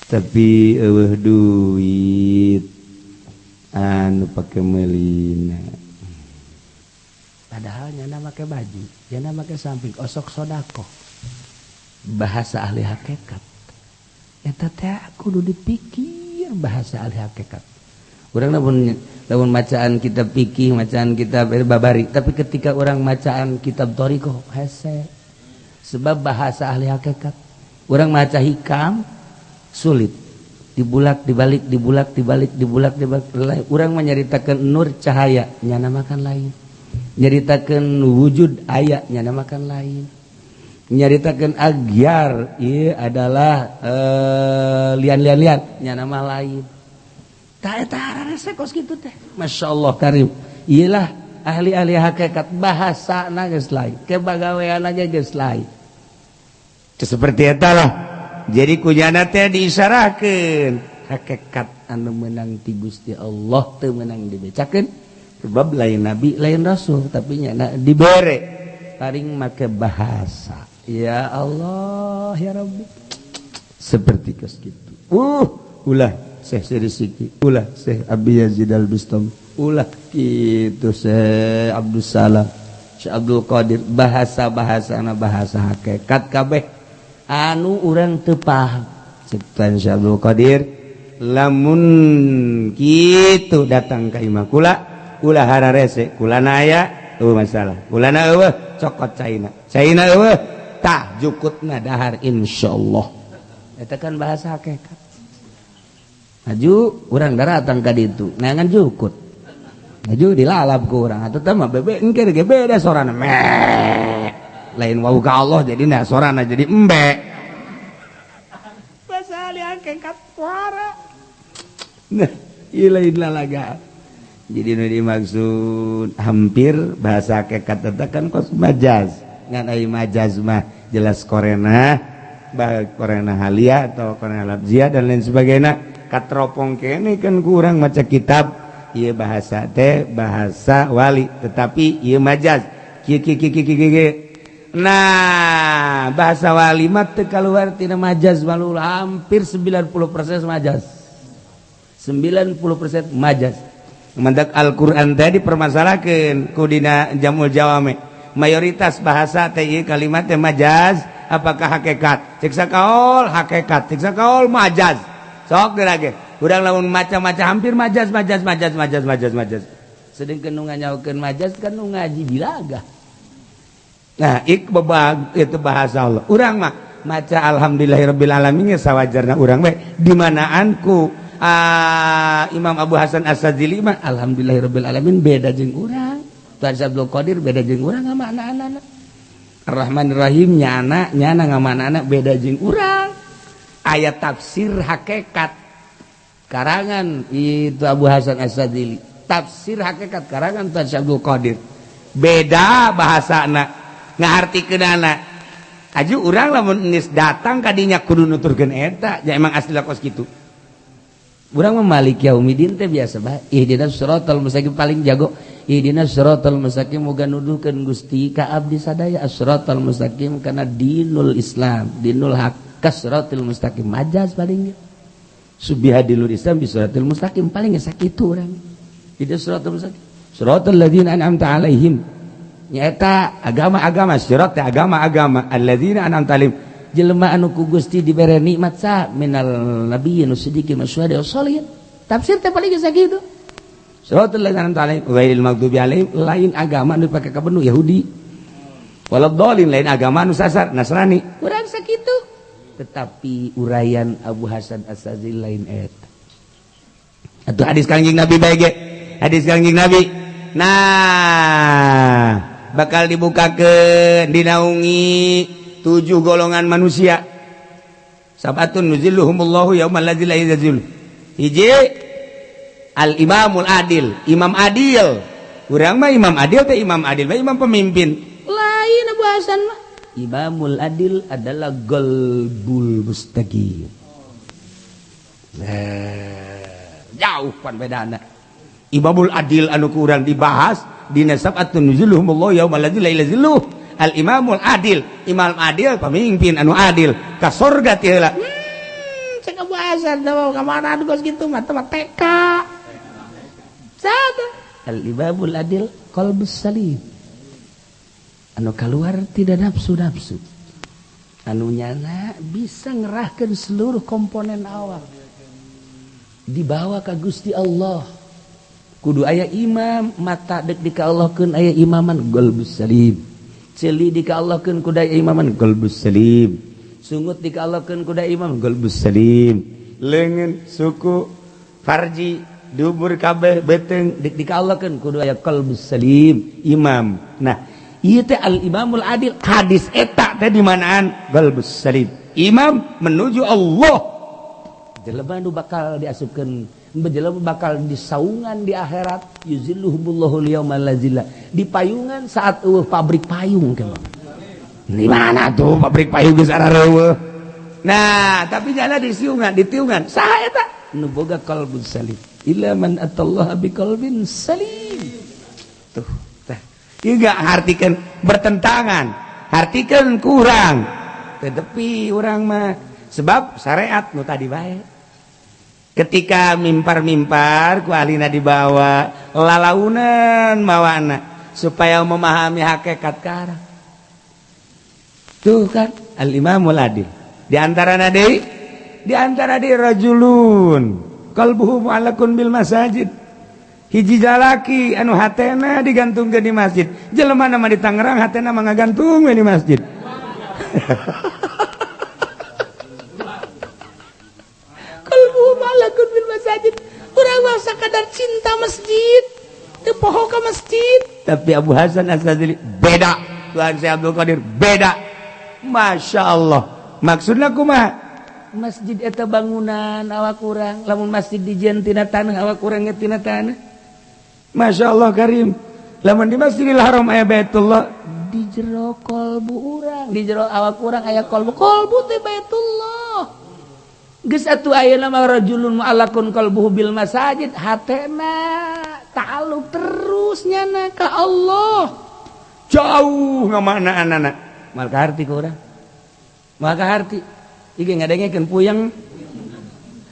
Speaker 1: Tapi eueuh duit anu pake meulina. Padahal nyana make baju, nyana make samping osok sodakoh. Bahasa ahli hakikat. Eta teh kudu dipikir bahasa ahli hakikat. Urang lamun macaan kitab fikih, macaan kitab babari, tapi ketika orang macaan kitab thariqah hese. Sebab bahasa ahli hakikat. Urang maca hikam sulit. Dibulak dibalik, dibulak dibalik, dibulak dibalik. Urang menyaritakeun nur cahaya, nyana makan lain. Nyaritakeun wujud aya, nyana makan lain. Nyaritakeun agyar ieu adalah lian-lian-lian, nyana mah lain. Tah eta hararese kos kitu teh. Masyaallah karim. Ieulah ahli-ahli hakikat bahasana geus lain, kebagaweanna ge geus lain.
Speaker 3: Seperti eta lah. Jadi kunyana teh diisarahkeun
Speaker 1: hakikat anu meunang ti Gusti Allah teu meunang dibecakeun sebab lain nabi lain rasul tapi nyana dibere paling make bahasa. Ya Allah ya Rabbi. Seperti kos kitu. Ulah Syekh Sirisiki, ulah Syekh Abi Yazid Al-Bustami, ulah kitu Syekh Abdul Salam, Syekh Abdul Qadir, bahasa-bahasana bahasa hakikat kabeh anu urang teu paham.
Speaker 3: Cek Syekh Abdul Qadir, lamun kitu datang ka imah kula, ulah hararese, kulana aya eueuh masalah, kulana eueuh cokot caina, caina eueuh tah jukutna dahar insyaallah.
Speaker 1: Eta kan bahasa hakikat. Maju urang daratang ka ditu, neangan jukut. Maju dilalap ku urang atuh teh mah bebe engke ge beda sorana me.
Speaker 3: Lain wau ka Allah jadi nah sorana jadi embe.
Speaker 2: Bahasa ahli hakikat suara.
Speaker 3: Nah, ieu lain lalaga. Jadi nu dimaksud hampir bahasa hakikat eta kan kos majaz. Ngan ai majaz mah jelas korena, baik korena halia atau korena lafzia dan lain sebagainya. Katropong kene kan kurang maca kitab ieu bahasa teh bahasa wali tetapi ieu majaz kieu kieu kieu kieu kieu. Nah bahasa wali mah teu kaluar tina majaz malu, hampir 90% majaz, 90% majaz. Mendak Al-Qur'an teh dipermasalahkeun ku dina Jamul Jawami, mayoritas bahasa teh ieu kalimat teh majaz apakah hakikat? Cek sakaol hakikat, cek sakaol majaz. Sok geura ge urang lamun maca-maca hampir majaz majaz majaz majaz majaz majaz.
Speaker 1: Sedengkeun nu nganyaokeun majaz kan nu ngaji bilaga.
Speaker 3: Nah, ik bebag itu bahasa Allah. Urang mah maca alhamdulillahirabbil alamin sawajarna urang we dimanaan ku Imam Abu Hasan As-Sadzili mah
Speaker 1: alhamdulillahirabbil alamin beda jeung urang. Tuan Abdul Qadir beda jeung urang ngamaknaanana. Ar-Rahmanir-Rahim nyana nyana ngamaknaanana beda jeung urang. Ayat tafsir hakikat karangan itu Abu Hasan As-Sadzili, tafsir hakikat karangan Tuan Abdul Qadir
Speaker 3: beda bahasana ngahartikeunana. Aju urang lamun geus datang ka dinya kudu nuturkeun eta, ja emang asli kos kitu.
Speaker 1: Urang mah Malik Yaumidin teh biasa bae, ihdinas siratal mustaqim paling jago. Ihdinas siratal mustaqim moga nuduhkeun Gusti ka abdi sadaya as-siratal mustaqim kana dinul Islam, dinul haq. Kasratil mustaqim majaz palingnya. Subiha dinul Islam bi siratil mustaqim paling sakitu urang. Tidak siratal mustaqim. Siratal ladzina an'amta alaihim.
Speaker 3: Nyaeta agama-agama sirat teh agama-agama alladzina an'amta alaihim.
Speaker 1: Jelema anu ku Gusti dibere nikmat sa minal nabiyyin wasiddiqin wasyuhada wassalihin. Tafsir teh paling sakitu.
Speaker 3: Siratal ladzina an'amta alaihim ghairil maghdubi alaihim, lain agama anu dipake ka benu Yahudi. Waladdallin, lain agama anu sasar Nasrani.
Speaker 1: Urang sakitu. Tetapi uraian Abu Hasan As-Sadzili lain eta.
Speaker 3: Atuh hadis Kangjeng Nabi bae ge. Hadis Kangjeng Nabi. Nah, bakal dibukakeun dinaungi 7 golongan manusia. Sabatun nuzilluhumullahu yauma la zilla illa zilluh. Hiji al-imamul adil, imam adil. Urang mah imam adil teh imam adil mah imam pemimpin.
Speaker 2: Lain Abu Hasan mah.
Speaker 1: Imamul adil adalah qalbul mustaqim.
Speaker 3: Nah, jauh pan bedana. Imamul adil anu ku urang dibahas dina sab'atun nuzilluhumullahu yauma la zilla illa zilluh. Al imamul adil, imam adil pemimpin anu adil ka surga ti heula.
Speaker 2: Cek Abu Hasan teh ka mana anu geus kitu mah teh TK. Sada.
Speaker 1: Al imamul adil qalbus salim. Anu keluar tidak nafsu-nafsu. Anu nyana bisa ngerahkan seluruh komponen awak. Dibawa ka Gusti Allah. Kudu aya imam, mata dek dikaallahkeun aya imaman qalbus salim. Ceuli dikaallahkeun kudu aya imaman qalbus salim. Sungut dikaallahkeun kudu aya imam qalbus salim. Leungeun, suku, farji, dubur kabeh beteng dek dikaallahkeun kudu aya qalbus salim, imam. Nah, ieu teh al imamul adil, hadis eta teh di manaan qalbus salim. Imam menuju Allah. Jelema nu bakal diasupkeun, jelema bakal disaungan di akhirat, yuzilluhumullahu liyauma la zilla. Di payungan saat eueuh pabrik payung ke. Di mana tuh pabrik payung geus arareueuh. Nah, tapi jana disiungan, ditiungan. Saha eta? Nu boga qalbus salim. Illa man atallaha biqalbin salim. Tuh, tah. Ieu gak hartikeun bertentangan, hartikeun kurang. Tetapi urang mah sebab syariat nu tadi bae. Ketika mimpar-mimpar ku ahlina dibawa lalaunan mawana supaya memahami hakikat karang. Tuh kan al-imamul adil. Di antara deui, di antara deui rajulun qalbuhu mu'allaqun bil masajid. Hiji jalaki anu hatena digantungkeun di masjid. Jelema mah di Tangerang hatena mah ngagantung we di masjid.
Speaker 2: Qalbuhu mu'allaqun bil masajid. Urang mah sakadar cinta masjid, teu poho ka masjid.
Speaker 1: Tapi Abu Hasan Asy-Syadzili beda. Tuhan Syekh Abdul Qadir beda. Masya Allah. Maksudna kumaha?
Speaker 2: Masjid eta bangunan awak urang, lamun masjid dijieun tina taneuh awak urang ge tina taneuh.
Speaker 1: Masya Allah karim. Lamun di Masjidil Haram aya Baitullah,
Speaker 2: di jero kolbu urang, di jero awak urang aya kolbu, kolbu teh Baitullah. Geus atuh ayeuna mah rajulun mu'allaqun qalbuhu bil masajid, hatena ta'alluq terus nyana ka Allah.
Speaker 1: Jauh ngamaknaanana. Mal kaharti ku urang.
Speaker 2: Mal kaharti. Ieu ngadengekeun puyeng.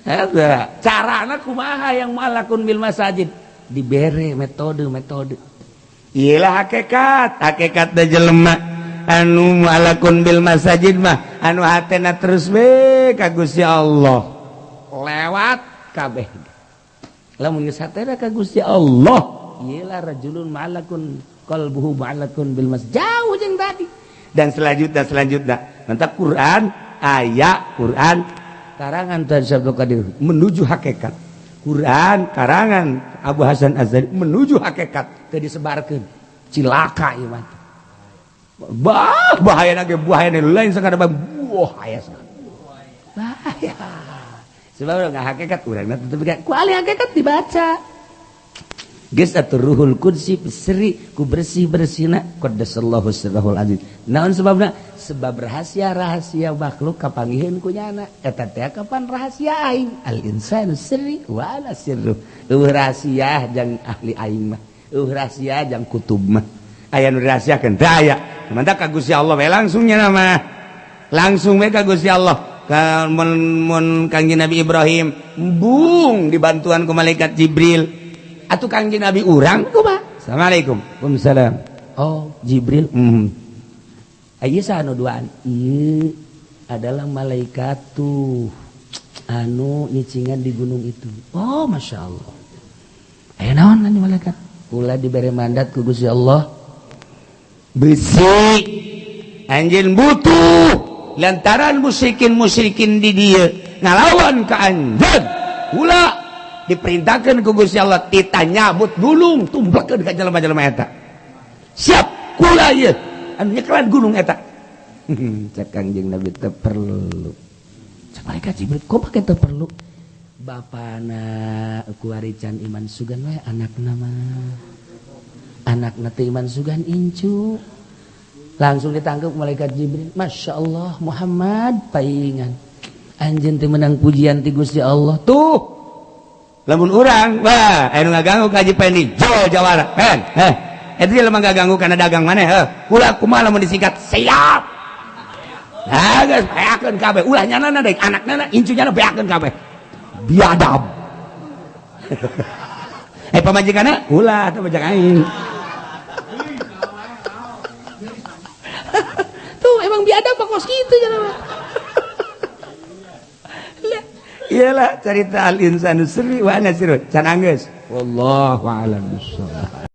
Speaker 2: Eta carana kumaha yang mu'allaqun bil masajid? Dibere metode-metode.
Speaker 1: Iyalah hakikat, hakikat da jelema anu mu'allaqun bil masajid mah anu hatena terus we ka Gusti Allah.
Speaker 2: Lewat kabeh. Lamun geus hatena ka Gusti Allah, iyalah rajulun mu'allaqun qalbuhu mu'allaqun bil masjid. Jauh jeung tadi.
Speaker 1: Dan selanjutnya mantap Quran, ayat Quran
Speaker 2: karangan Tuhan Syekh Abdul Qadir
Speaker 1: menuju hakikat. Quran karangan Abu Hasan Azhari menuju hakikat
Speaker 2: teu disebarkeun. Cilaka ieu mah.
Speaker 1: Bah, bahaya ge bahaya lain sakada bahaya sangat.
Speaker 2: Bahaya. Sebab enggak hakikat urang tetep ku ahli hakikat dibaca.
Speaker 1: Geus atuh Ruhul Qudsi seri ku bersih-bersihna qaddasallahu sirrahul aziz. Naon sebabna?
Speaker 2: Sebab rahasia-rahasia makhluk kapangiheun ku nyana. Eta teh kapan rahasia aing? Al insanu sirri wa ana sirru.
Speaker 1: Eueuh rahasia jang ahli aing mah. Eueuh rahasia jang kutub mah. Aya nu dirahasiakeun teu aya. Mantap ka Gusti Allah we langsung nya mah. Langsung we ka Gusti Allah. Ka mun Kangjeng Nabi Ibrahim bung dibantuan ku malaikat Jibril. Atuh Kangjeng Nabi urang kumaha? Assalamualaikum.
Speaker 2: Waalaikumsalam. Oh, Jibril. Ieu saha nu duaan? Ieu adalah malaikat tuh anu nyicingan di gunung itu. Oh, Masya Allah. Aya naon anu malaikat? Kula dibere mandat ku Gusti Allah.
Speaker 1: Besi anjeun butuh lantaran musyrikin-musyrikin di dieu ngalawan ka anjeun. Kula diperintahkan ku Gusti Allah titah nyabut gunung tumblekeun ka jelema-jelema eta. Siap kula ieu anu nyekelan gunung eta.
Speaker 2: Cek Kangjeng Nabi teu perlu. Cek malaikat Jibril kok pake teu perlu? Bapana kuari can iman sugan wae anakna mah. Anakna teu iman sugan incu. Langsung ditangkap malaikat Jibril. Masya Allah Muhammad paingan. Anjeun teu menang pujian ti Gusti Allah.
Speaker 1: Tuh lamun urang wah anu ngaganggu ka Haji Pendi jol jawara pen heh eta jelema ngaganggu kana dagang maneh heuh ulah kumaha lamun disingkat siap. Nah geus beakeun kabeh ulah nyanana deui anakna incu nyana beakeun kabeh biadab. Eh pamajikanna ulah teh pajak aing.
Speaker 2: Emang biadab mah kos kitu cenah.
Speaker 1: Iyalah, cerita al insanu sirri wa ana sirrun can anggeus. Wallahu a'lam bissawab.